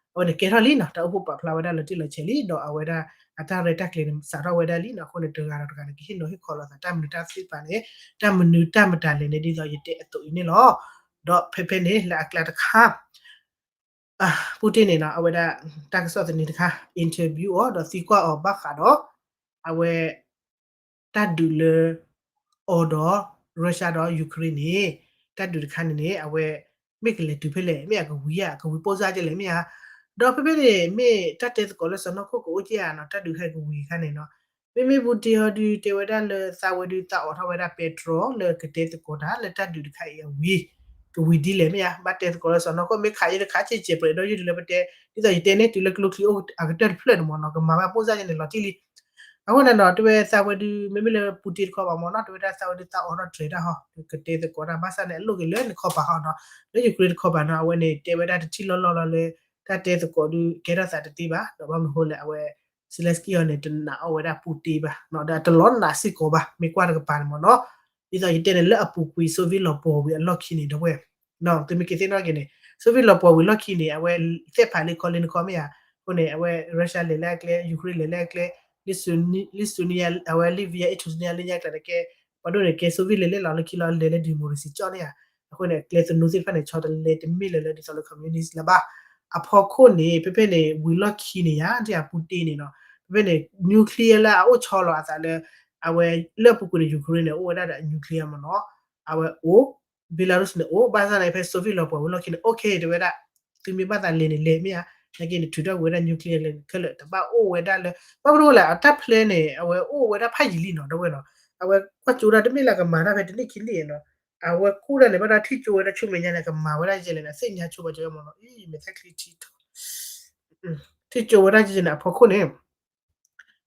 အဝဲန့ၣ်ကဲထီၣ်လံနီၤ, တၢ်အိၣ်ဖှိၣ်ပာ်ဖျါဝဲဒၣ်လၢတ့ၢ်လီၤဆဲးလံ, ဒီးအဝဲဒၣ်အတၢ်ရဲၣ်တၢ်ကျဲၤန့ၣ် စးထီၣ်ဝဲဒၣ်လံနီၤ. အဃိန့ၣ် တဂၤဒီးတဂၤန့ၣ် ကဟ့ၣ်နီၤဟ့ၣ်ခီလိာ်သး တၢ်မနုၤတၢ်သ့ၣ်တဖၣ်န့ၣ် တၢ်မနုၤတၢ်မတၤလဲၣ်န့ၣ် ဒ်သိးယတဲအသိးအံၤန့ၣ်လီၤ. ဒီးဖဲဖဲန့ၣ် လၢအကျါတခါ Putin န့ၣ်နီၤ အဝဲဒၣ် တၢ်ကစီၣ်သန့တခါ interview အီၤ ဒီးသံကွၢ်အီၤဘၣ်ဃးဒီး အဝဲ တၢ်ဒုးလၢ အီၤဒီး Russia ဒီး Ukraine န့ၣ် တၢ်ဒုးတခါန့ၣ်န့ၣ် အဝဲ မ့ၢ်ကလဲၤတုၤဖဲလဲၣ်, မ့ၢ်အကဝံၤဧါ, ကဝံၤပိၢ်စၢ်ကလဲၣ် မ့ၢ်ဧါ. ဒီးဖဲဖဲန့ၣ် မ့ၢ်တၢ်တဲသကိးလၢစီၢ်နီၤခိၣ်ကအိၣ်က့ဧါနီၤ, တၢ်ဒုးတခါအံၤကဝံၤအခါန့ၣ်နီၤ. မ့မ့ၢ် Putin ဟီဒုး တဲဝဲဒၣ်လၢသးဝဲဒုးသးအိးထီၣ်ဝဲဒၣ် petrol လၢကတဲသကိးတၢ်လၢတၢ်ဒုးတခါအံၤအဝံၤ ကဝံၤဒ်လဲၣ် မ့ၢ်ဧါ. ဘၣ်တဲသကိးလၢစီၢ်နီၤခိၣ် မ့ၢ်ခးယဲတခါ ဆဲးဆဲးပြဲးဒီးယုၢ်ဒုးလၢပတဲ ဒ်သိးယတဲန့ၣ် တုၤလၢကျိချံအိၣ်အကတၢၢ်တဖျၢၣ်န့ၣ်မ့ၢ်နီၤ ကမၤဝဲပိၢ်စၢ်ကန့ၣ် လီၤတံၢ်လံ. အဃိန့ၣ်နီၤ တဲဝဲသးဝဲဒုး မ့မ့ၢ်လၢ Putin တခီဘၣ်မ့ၢ်နီၤ တဲဝဲဒၣ်သးဝဲဒုးသးအိးထီၣ်တြဲၤတၢ်ဟီ ကတဲသကိးတၢ် ဘၣ်ဆၣ်န့ၣ် အလိၣ်က့ၤလၢနခီပၤဟီနီၤ. လၢ Ukraine တခီပၤနီၤ အဝဲန့ၣ် တဲဝဲဒၣ်တထံၣ်လီၢ်လီၢ်လီၤလၢ တၢ်တဲသကိးဒုး ကဲထီၣ်သးတသ့ဘၣ်. ဒီးဘၣ်မနုၤဃိလဲၣ် အဝဲ Zelenskyy အီၤန့ၣ် တနာ်အီၣ်ဝဲဒၣ် Putin ဘၣ် ဒီးတလီၤနာ်စ့ၢ်ကီးဘၣ် မ့ၢ်ကွၢ်တကပၤန့ၣ်မ့ၢ်နီၤ. ဒ်သိးယတဲန့ၣ် လၢအပူၤကွံာ် Soviet လီၤပှီၢ်ဝံၤအလီၢ်ခံန့ၣ် ဒီပုၢ်ဝဲၢ် သုမ့ၢ်က့ၤသ့ၣ်နီၣ်က့ၤန့ၣ် Soviet လီၤပှီၢ်ဝံၤလီၢ်ခံန့ၣ် အဝဲသ့ၣ်ဖးလံခီလံနခီ မ့ၢ်ဧါ. အဃိန့ၣ် အဝဲ Russia လဲၤလၢအကျဲ Ukraine လဲၤလၢအကျဲ Lithuania အဝဲ Latvia Estonia လၢညါကျဲန့ၣ်ကဲ ပှၤဒိၣ်န့ၣ်ကဲ Soviet လဲၤလဲၤလီၤလၢခံလီၤ လဲၤလၢ democracy ကၠီၣ်န့ၣ်ဧါ. အဃိန့ၣ် ကျဲသနူသ့ၣ်တဖၣ်န့ၣ် ဆီတလဲတမ့ၢ်လၢၤလၢဒ်သိးလၢ communist လၢၤဘၣ်. အဖီခိၣ်န့ၣ် ဖဲဖဲန့ၣ် ဝံၤလီၢ်ခံန့ၣ်ဧါ ဒ်အပူၤတ့ၢ်န့ၣ်နီၤ ဖဲဖဲန့ၣ် nuclear လၢအအိၣ်ဆီလီၤအသးလၢ အဝဲလၢအပူၤကွံာ်န့ၣ် Ukraine န့ၣ် အိၣ်ဝဲဒၣ်ဒီး nuclear မ့ၢ်နီၤ. အဝဲအိၣ် Belarus န့ၣ်အိၣ် ဘၣ်ဆၣ်န့ၣ် ဖဲ Soviet လီၤပှီၢ်ဝံၤလီၢ်ခံန့ၣ် okay တဲဝဲဒၣ် သုမ့ၢ်ဘၣ်သးလဲၤန့ၣ်လဲၤမ့ၢ်ဧါ. နာ်က့န့ၣ် ထုးထီၣ်ကွံာ်ဝဲဒၣ် nuclear လဲၤခဲလၢာ် တဘၣ်အိၣ်ဝဲဒၣ်လၢ ဘၣ်မနုၤလဲၣ် အတၢ် plan န့ၣ် အဝဲအိၣ်ဝဲဒၣ်ဖးယံာ်လံနီၤ ဒီပုၢ်ဝဲၢ်နီၤ. အဝဲကွၢ်ကၠိဒၣ်တမ့ၢ်လၢကမၤတၢ်ဖဲတနံၣ်ခံနံၣ်နီၤ. အဝဲကူၣ်ဒၣ်န့ၣ် ဘၣ်ဒီးထံၣ်ကၠိဝဲဒၣ်ဆူမဲာ်ညါန့ၣ် ကမၤဝဲဒၣ်ယဲလဲၣ်န့ၣ် သ့ၣ်ညါဆိပှၤကၠိမ့ၢ်နီၤ အံၤ မဲာ်သၣ်ချံထံထီၣ် ထံၣ်ကၠိဝဲဒၣ်ယဲန့ၣ် အဖီခိၣ်န့ၣ်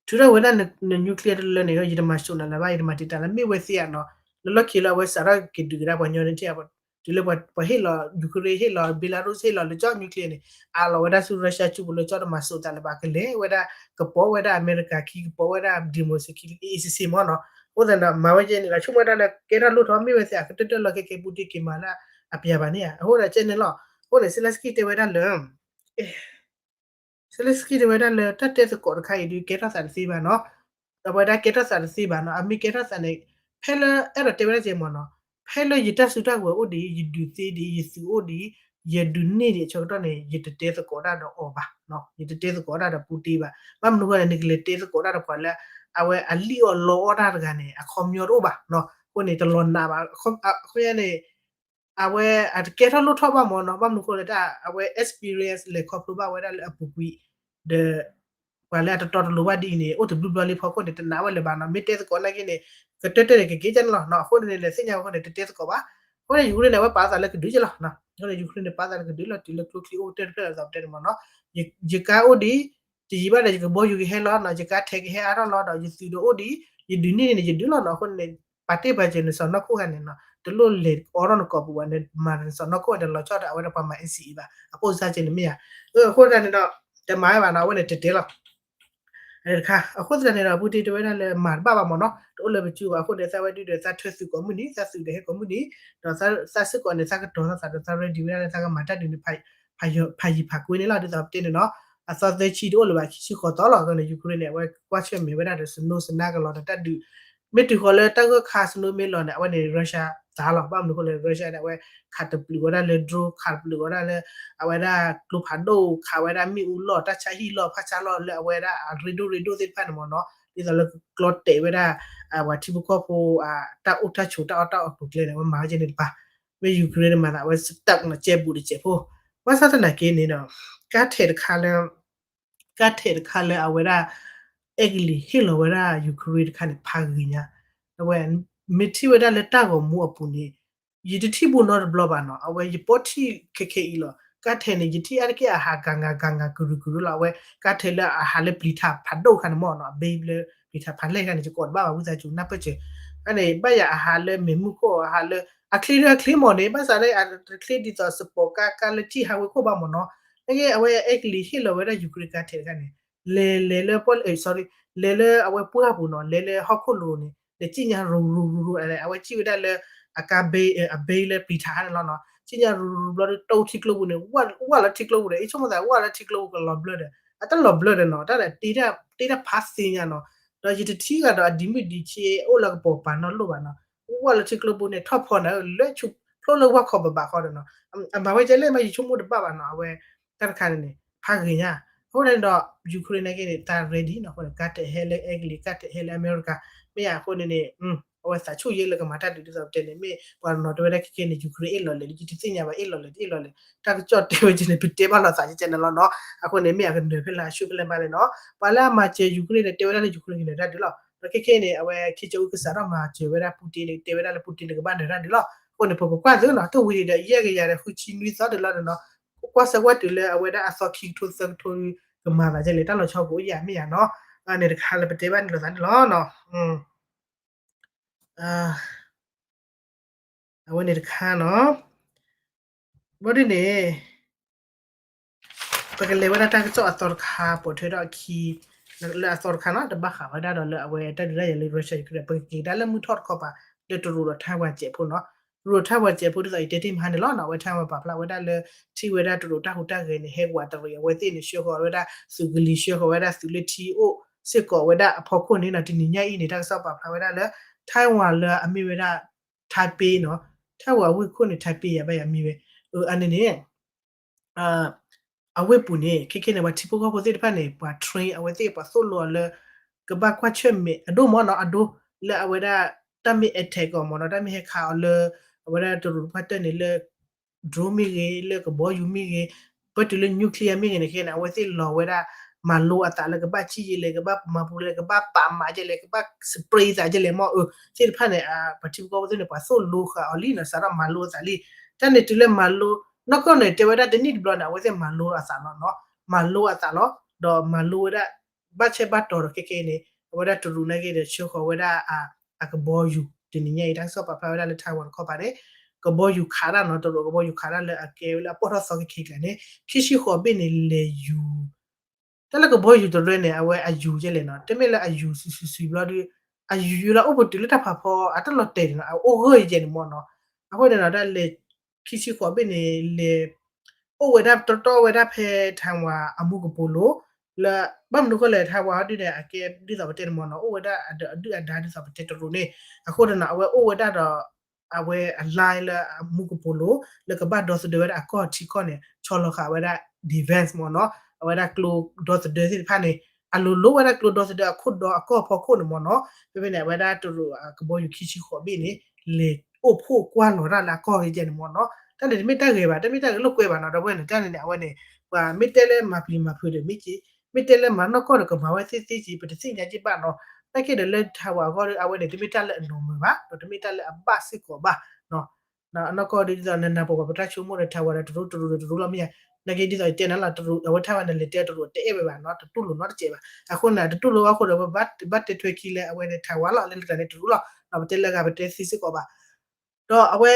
ထုးထီၣ်ဝဲဒၣ်န nuclear တလၢန့ၣ် ယတမၤစိာ်နၤလၢၤဘၣ် ယတမၤတံာ်တာ်လၢၤ မ့ၢ်ဝဲသ့ဧါနီၤ. လၢလီၢ်ခံလၢအဝဲစးထီၣ်က့ၤဒုးကဒါပှၤညီန့ၣ်ထံၣ် တုၤလၢပှၤဟ့ၣ်လီၤ Ukraine ဟ့ၣ်လီၤ Belarus ဟ့ၣ်လီၤလၢကၠီ nuclear န့ၣ် အးလီၤဝဲဒၣ်ဆူ Russia ကၠိပူၤလၢကၠီတမၤစိာ်သးလၢၤဘၣ် ကလဲၤဝဲဒၣ် ကပိာ်ဝဲဒၣ်အမဲရကၤခံ ကပိာ်ဝဲဒၣ် democracy ခံ အံၤစ့ၢ်စ့ၢ်မ့ၢ်နီၤ. အဃိသတးဒီး မၤဝဲကဲန့ၣ်ဒီး ဆိကမိၣ်ဝဲဒၣ်လၢကဲထီၣ်လိၣ်ထီၣ် မ့ၢ်ဝဲသ့အကတၢၢ်တၢၢ်လီၤ ခဲကဲပူၤတ့ၢ်က့ၤမၤလၢအပျၢၤဘၣ်န့ၣ်ဧါ. အဃိဒီးကဲန့ၣ်လီၤ. အဃိန့ၣ် Zelenskyy တဲဝဲဒၣ်လၢ Zelenskyy တဲဝဲဒၣ်လၢ တၢ်တဲသကိးတခါအံၤဒုး ကဲထီၣ်သးတသ့ဘၣ်နီၤ. အဝဲဒၣ်ကဲထီၣ်သးတသ့ဘၣ်နီၤ. အမ့ၢ်ကဲထီၣ်သးန့ၣ် ဖဲလၢအဲၣ်ဒိးတဲဝဲဒၣ်ကဲမ့ၢ်နီၤ, ဖဲလၢယတၢ်စုတၢ်ဝဲၤအိၣ်ဒံး ယဒုးသ့ဒံး ယသုးအိၣ်ဒံး ယဒုးန့ၢ်ဒံးအဆၢကတီၢ်န့ၣ် ယတတဲသကိးတၢ်ဒီးအီၤဘၣ်, ယတတဲသကိးတၢ်ဒီးပူတ့ဘၣ်. ဘၣ်မနုၤဃိလဲၣ် နကလဲၤတဲသကိးတၢ်ဒီးပှၤလၢ အဝဲအလံၣ်အီၣ်လီအီၣ်တၢ်တဂၤန့ၣ် အခီပညီတအိၣ်ဘၣ်နီၤ. အဃိန့ၣ် တလီၤနာ်ဘၣ်. အဃိန့ၣ် အဝဲအတကဲထီၣ်လိၣ်ထီၣ်ဘၣ်မ့ၢ်နီၤ. ဘၣ်မနုၤဃိလဲၣ် တၢ်အဝဲ experience လဲၤခီဖျိဘၣ်ဝဲဒၣ်လၢအပူၤကွံာ် ဒီး ပှၤလၢအတတီတလိၤဘၣ်ဒ်အံၤန့ၣ် အိၣ်တဘျုးဘျီလံဖီခိၣ်န့ၣ် တနာ်ဝဲလၢၤဘၣ်နီၤ. မ့ၢ်တဲသကိးနာ်က့န့ၣ် ကတၢၢ်တၢၢ်န့ၣ် ကက့ၤကန့ၣ်လီၤနီၤ. အဃိန့ၣ်န့ၣ် လဲၤသ့ၣ်ညါအဃိန့ၣ် တတဲသကိးဘၣ်. အဃိန့ၣ် Ukraine န့ၣ် အဝဲပာ်သးလၢကဒုးက့လီၤ. အဃိန့ၣ် Ukraine န့ၣ် ပာ်သးလၢကဒုးလီၤ တုၤလၢကျိချံအိၣ်ကတၢၢ်တဖျၢၣ်အသိးပတဲန့ၣ်မ့ၢ်နီၤ. ယကါအိၣ်ဒံး တယံာ်ဘၣ်ဒီး ယကဘီယူၤကဟဲလီၤနီၤ, ယကါထဲကဟဲအါထီၣ်လီၤဒီး ယသုးဒီးအိၣ်ဒံး, ယဒုးန့ၢ်န့ၣ် ယဒုးလီၤနီၤ. အဃိန့ၣ် ပာ်တ့ၢ်ပာ်စၢၤနစီၢ်နီၤခိၣ်ဂၤန့ၣ်နီၤ တလိၣ်လဲၤအိးထီၣ်နကိာ်ပူၤဘၣ်, နမၤနစီၢ်နီၤခိၣ်ဂၤန့ၣ် လီၤဆီဒၣ်တၢ်အဝဲဒၣ်ပှၤမၤ NCA ဘၣ်, အပိၢ်စါကဲန့ၣ်မ့ၢ်ဧါ. အဃိသတးန့ၣ်ဒီး တမၤဝဲဘၣ်နီၤ, အဝဲန့ၣ်တတဲလီၤ တခါ. အဃိသတးန့ၣ်ဒီး ပူတ့ၢ်တဲဝဲဒၣ်လၢမၤတဘၣ်ဘၣ်မ့ၢ်နီၤ, တအိၣ်လၢပစုဘၣ်. အဃိန့ၣ် သးဝဲဒုဒီး သးထၢသုးကိးမုၢ်နံၤ, သးသုးဒီးဟဲကိးမုၢ်နံၤ, ဒီးသးစ့ၢ်ကီးန့ၣ် သးကတီၤသးသးဒီး သး ready ဝဲဒၣ်လၢသးကမၤတၢ်ဒုးန့ၣ် ဖးယံၤဖးကွ့န့ၣ်လီၤ. ဒ်သိးပတဲန့ၣ်နီၤ, အသီသၢဆံတအိၣ်လၢၤဘၣ်, ခံဆံဃိးသီလီၤ. အဃိန့ၣ် Ukraine န့ၣ် အဝဲကွၢ်ဆၢၣ်မဲာ်ဝဲဒၣ်ဒီး စနိစနါကလီၤဒီးတၢ်ဒုး မ့ၢ်တုၤဃီၤလၢတၢ်ဂၢၢ်ခါ စနိမ့ၢ်လီၤန့ၣ် အဝဲန့ၣ် Russia သးလီၤ. ဘၣ်မနုၤအဃိလဲၣ် Russia န့ၣ် အဝဲခးတပျုာ်ဝဲဒၣ်လၢ drone, ခးတပျုာ်ဝဲဒၣ်လၢ အဝဲဒၣ်ကျိဖးဒိၣ်, ခးဝဲဒၣ်မ့ၣ်အူလီၢ်, တၢ်ဆါဟံၣ်လီၢ်, ဖးဆါလီၢ်လၢအဝဲဒၣ်အရ့ဒိၣ်ရ့ဒိၣ်သ့ၣ်တဖၣ်န့ၣ်မ့ၢ်နီၤ, ဒ်သိးလၢကျီတဲာ်ဝဲဒၣ် ပှၤထံဖိကီၢ်ဖိ တၢ်အိၣ်တၢ်ဆိးတၢ်အီၣ်တၢ်အီကျိၤကျဲန့ၣ် အဝဲမၤဝဲကဲန့ၣ်တပၤ. မ့ၢ် Ukraine န့ၣ်မၤသး အဝဲ stuck နီၤ ကဲဘူးတစဲးဖိ. ဘၣ်ဆၣ်သနာ်က့န့ၣ်ဒီး ကါထဲးတခါလၢ ကါထဲးတခါလၢအဝဲဒၣ် အဲကလံးဟ့ၣ်လီၤဝဲဒၣ် Ukraine တခါန့ၣ် ဖးဂ့ၤညါ. အဝဲ မ့ၢ်ထံၣ်ဝဲဒၣ်လၢတၢ်ဂီၤမူအပူၤန့ၣ် ယတထံၣ်ဘူးနီတဘျီဘၣ်နီၤ. အဝဲယပိာ်ထံၣ်ခဲခဲအံၤလီၤ. ကါထဲးန့ၣ် ယထံၣ်အါတက့ၢ်အဟး ဂၤဂၤဂၤဂၤ ကရူၢ်ကရူၢ်လီၤ. အဝဲကါထဲးလၢအဟးလၢပျံၤထးဖးဒိၣ်ခါန့ၣ်မ့ၢ်နီၤ, အဘ့လၢပျံၤထးဖးလဲၢ်ခါန့ၣ် ယကိးတဘၣ်ဘၣ် ဝံသးစူၤနၢ်ပၢၢ်စၢၤ. အန့ၣ် ဘၣ်ယၤအဟးလၢမ့ၢ်မုၢ်ခိၣ် အဟးလၢ အချ့ဒၢအချ့မ့ၢ်န့ၣ် ဘၣ်ဆၣ်လၢအတချ့ဒ်သိး support ကါ ကါလၢထံၣ် highway ခိၣ်ဘၣ်မ့ၢ်နီၤ. နာ်က့ အဝဲအဲကလံးဟ့ၣ်လီၤဝဲဒၣ် Ukraine ကါထဲးတခါန့ၣ် လဲၤလဲၤလၢပှၢ် sorry လဲၤလၢအဝဲပှၢ်ပူၤနီၤ, လဲၤလၢဟီၣ်ခိၣ်လိၤန့ၣ် လဲၤစံၣ်ညါရူၤရူၤရူၤရူၤ အဝဲစံၣ်ဝဲဒၣ်လၢ အကါဘ့ အဘ့လၢပျံၤထးဟါန့ၣ်လီၤနီၤ. စံၣ်ညါရူၤရူၤဘျီဒီး တိထံကျိပူၤန့ၣ် ဝၢ်လၢထံကျိပူၤဒီး အံၤဆိကမိၣ်သး ဝၢ်လၢထံကျိပူၤကလီၤဘျၢဒီး အတလီၤဘျၢဒီးနီၤ, တၢ်ဒီးတ့တၢ်ဖးသ့ညါနီၤ. ဒီးယတထံၣ်ဂၤဒီးအဒံးမုၢ်ဒံးဆ့အိၣ်လၢကပိာ်ပာ်နီၣ်လိၣ်ဘၣ်နီၤ. ဝၢ်လၢထံကျိပူၤန့ၣ် ထီၣ်ဖီန့ၣ် လၢဖျိလၢဝၢ်ခီၣ်ဘၣ်ဘၣ်ဃီဒီးနီၤ, အမၤဝဲကဲလဲၣ်မး ယဆိကမိၣ်တဘၣ်ဘၣ်နီၤ. အဝဲ တၢ်တခါန့ၣ်န့ၣ် ဖးဂ့ၤညါ. အဃိန့ၣ်ဒီး Ukraine နာ်က့န့ၣ် တၢ် ready နီၤ. အဃိန့ၣ် ကါထဲးဟဲလၢအဲကလံး ကါထဲးဟဲလၢ America မ့ၢ်ဧါ. အဃိန့ၣ်န့ၣ် အဝဲသးဆူၣ်ယဲလၢကမၤတၢ်ဒုးဒ်သိးပတဲန့ၣ် မ့ၢ်ပှၤနီၤတဲဝဲဒၣ်ခဲခဲန့ၣ် Ukraine အ့ၣ်လီၤလဲၣ် ယတသ့ၣ်ညါဘၣ် အ့ၣ်လီၤလဲၣ် တအ့ၣ်လီၤလဲၣ် တၢ်ကစီၣ်တဲဝဲကဲန့ၣ် ပတဲဘၣ်လိာ်သးကဲန့ၣ်လီၤနီၤ. အဃိန့ၣ် မ့ၢ်အကနၢၤဖဲလဲၣ် အဆူၣ်ဖဲလဲၣ်မးလဲၣ်နီၤ. ပှၤလၢအမၤစၢၤ Ukraine န့ၣ် တဲဝဲဒၣ်လၢ Ukraine ကနၢၤတၢ်ဒုးလီၤ. ဒီးခဲခဲန့ၣ် အဝဲခံကၠိအူကစးထီၣ်မၤစၢၤဝဲဒၣ် Putin န့ၣ် တဲဝဲဒၣ်လၢ Putin န့ၣ် ကဘၣ်နၢၤတၢ်ဒုးလီၤ. အဃိန့ၣ် ပကကွၢ်သုနီၤ တဝံၤဒီး ယဲၢ်ကယၤဒီး ဃုဆံနွံသီတလီၤနီၤ. ကွၢ်ဆၢကွၢ်တုၤလၢအဝဲဒၣ်အသီခံကထိသၢကထိ ကမၤသးကဲလဲၣ် တၢ်လီၤဆီကအိၣ်ယၤမ့ၢ်ယၤနီၤ. န့ၣ်တခါလၢပတဲဘၣ်န့ၣ်လိာ်သးန့ၣ်လီၤနီၤ. အဝဲန့ၣ်တခါနီၤ. ဘၣ်ဒ်န့ၣ် ပကလဲၤဝဲဒၣ်တၢ်ကစီၣ်အသီတခါ ပိာ်ထွဲထီၣ်အခံ လၢအသီတခါနီၤ တဘၣ်ဃးဝဲဒၣ်ဒီးလၢအဝဲတၢ်ဒုးတၢ်ယၤလၢ Russia Ukraine ပကက့ၤကဒါလၢမုၢ်ထီၣ်တခီပၤ လၢတရူးဒီး Taiwan စဲးဖိနီၤ. တရူး Taiwan စဲးဖိဒ်သိးယတဲတ့ၢ်မဟါန့ၣ်လီၤနီၤ. အဝဲ Taiwan ပာ်ဖျါဝဲဒၣ်လၢ ထံၣ်ဝဲဒၣ်တရူးတၢ်ဟူးတၢ်ဂဲၤန့ၣ် ဟဲဝးတရံး အဝဲသ့ၣ်န့ၣ် ဆှၢဃီၤဝဲဒၣ်သုးကလံၤ ဆှၢဃီၤဝဲဒၣ်သုးလၢထံအိၣ်စ့ၢ်ကီးဝဲဒၣ်အဖီခိၣ်န့ၣ်နီၤ. တနံၤညါအံၤန့ၣ် တၢ်ကစီၣ်ပာ်ဖျါဝဲဒၣ်လၢ Taiwan လၢအမ့ၢ်ဝဲဒၣ် Taipei နီၤ. Taiwan အဝ့ၢ်ခိၣ်န့ၣ် Taipei ယၤဘၣ်ယၤမ့ၢ်ဝဲ အန့ၣ်န့ၣ် အဝ့ၢ်ပူၤန့ၣ် ခဲခဲန့ၣ် ပှၤထံဖိကီၢ်ဖိသ့ၣ်တဖၣ်န့ၣ် ပှၤ train အဝဲသ့ၣ် ပှၤသိၣ်လိအီၤလၢ ကဘၣ်ကွၢ်ဆၢၣ်မဲာ်အဒိၣ်မးနီၤ အဒိ လၢအဝဲဒၣ် တၢ်မ့ၢ် attack အီၤမ့ၢ်နီၤ တၢ်မ့ၢ်ဟဲခးအီၤလၢ အဝဲဒၣ်တရူးတဖၣ်တၢၢ်န့ၣ်လၢ drone မ့ၢ်ဂ့ၤ လၢကဘီယူၤမ့ၢ်ဂ့ၤ ပတုၤလၢ nuclear မ့ၢ်ဂ့ၤန့ၣ် ခဲခဲန့ၣ် အဝဲသ့ၣ်လီၤဝဲဒၣ် မၤလိအသးလၢကဘၣ်စံၣ်ယဲလဲၣ် ကဘၣ်မၤပူၤလဲၣ် ကဘၣ်ပာ်မၤယဲလဲၣ် ကဘၣ် spray သးယဲလဲၣ်မ့ၢ်အၢ သ့ၣ်တဖၣ်န့ၣ် ပှၤထံဖိကီၢ်ဖိသ့ၣ်န့ၣ် ပှၤသိၣ်လိဃာ်အီၤလံနီၤ စးထီၣ်မၤလိအသးလံ. တၢ်န့ၣ်တုၤလၢမၤလိ နီၢ်ကီၢ်န့ၣ် တဲဝဲဒၣ်တနံၣ်တဘျီန့ၣ် အဝဲသ့ၣ်မၤလိအသးလီၤနီၤ မၤလိအသးလီၤ ဒီးမၤလိဝဲဒၣ် ဘၣ်ဆၢဘၣ်တီၤဒီးခဲခဲအံၤန့ၣ် အဝဲဒၣ်တရူးနာ်က့ဒီး ဆှၢဃီၤဝဲဒၣ် အကဘီယူၤ တနံၤညါအံၤ တၢ်ကစီၣ်ပာ်ဖျါဝဲဒၣ်လၢ Taiwan တခီပၤန့ၣ် ကဘီယူၤခးတၢ်နီၤ တရူးကဘီယူၤခးတၢ်လၢအကဲဝဲလၢအပိာ်ထီၣ်သီကခံကျါန့ၣ် ခံဆံဃိးဘ့ၣ်န့ၣ် လဲၤယူၤ တၢ်လၢကဘီယူၤတရၢန့ၣ် အဝဲအယူၤယဲလဲၣ်နီၤ တမ့ၢ်လၢအယူၤစုၤစုၤစုၤဘျီဒီး အယူၤယူၤလၢအိၣ်ပတုၤလၢတၢ်ဖးဖီ အတၢ်လီၤတဲာ်န့ၣ်နီၤ အအိၣ်ဂၢၢ်ယဲန့ၣ်မ့ၢ်နီၤ အဃိန့ၣ်ဒီး တၢ်လဲၤ ခံဆံဃိးဘ့ၣ်န့ၣ် လဲၤ အိၣ်ဝဲဒၣ်တရီတရီဝဲဒၣ်ဖဲ Taiwan အမူကပိာ်လိၤ လၢ ဘၣ်မနုၤဃိလဲၣ် Taiwan ဟီဒုန့ၣ် အကဲဒ်သိးပတဲန့ၣ်မ့ၢ်နီၤ အိၣ်ဝဲဒၣ်အဒုၣ်အဒါဒ်သိးပတဲတရူးန့ၣ် အဃိန့ၣ်နီၤ အဝဲအိၣ်ဝဲဒၣ်ဒီး အဝဲအ line လၢအမူကပိာ်လိၤ လၢကဘၣ်ဒီသဒၢဝဲဒၣ်အကီၢ်ထံကီၢ်န့ၣ် ဆီလီၤဃာ်ဝဲဒၣ် defense မ့ၢ်နီၤ အဝဲဒၣ်ကျိဒီသဒၢသ့ၣ်တဖၣ်န့ၣ် အလိၤလိၤဝဲဒၣ်ကျိဒီသဒၢအခိၣ်ဒီအကီၢ်ဖီခိၣ်န့ၣ်မ့ၢ်နီၤ ဖဲဖဲန့ၣ် အဝဲဒၣ်တရူးကဘီယူၤခံဆံဃိးဘ့ၣ်န့ၣ် လဲၤအိၣ်ဖှိၣ်ကွၢ်လီၤတၢ်လၢအကီၢ်ဂ့ၤကဲန့ၣ်မ့ၢ်နီၤ တၢ်န့ၣ်တမ့ၢ်တၢ်ဂ့ၤဘၣ် တမ့ၢ်တၢ်ဂ့ၤလိာ်ကွဲဘၣ်နီၤ ဒီပုၢ်ဝဲၢ်န့ၣ် တၢ်န့ၣ်န့ၣ် အဝဲန့ၣ် ပှၤမ့ၢ်တဲလၢမၤပျံၤမၤဖုးဒီးမ့ၢ်က့ မ့ၢ်တဲလၢမၤနီၢ်ကီၢ်ဒီးကမၤဝဲသ့သ့က့ ပတသ့ၣ်ညါက့ဘၣ်နီၤ နာ်က့ဒီးလၢ Taiwan အဂီၢ်ဒီး အဝဲန့ၣ် တမ့ၢ်တၢ်လၢအနီၢ်မုာ်ဘၣ် ဒီးတမ့ၢ်တၢ်လၢအဘၣ်စ့ၢ်ကီးဘၣ် အနီၢ်ကီၢ်ဒီး ဒ်သိးနနၢ်ပၢၢ်ပှၤပတၢ်ဆိကမိၣ်ဒီး Taiwan ဒီးတရူးတရူးဒီးတရူးလီၤမ့ၢ်ဧါ နာ်က့ဒ်သိးယတဲနၤလီၤ တရူး အဝဲ Taiwan န့ၣ် လဲၤတဲတရူးတအဲၣ်ဝဲဘၣ်နီၤ တတူၢ်လိာ်နီတစဲးဘၣ်. အဃိန့ၣ် တတူၢ်လိာ်ဘၣ်အဃိဒီး ပဘၣ်တဲထွဲခံလၢအဝဲန့ၣ် Taiwan လီၤ လၢတဂၤန့ၣ်တရူးလီၤ. ပတဲလၢဂၤ ပတဲသ့စ့ၢ်ကီးဘၣ်. ဒီးအဝဲ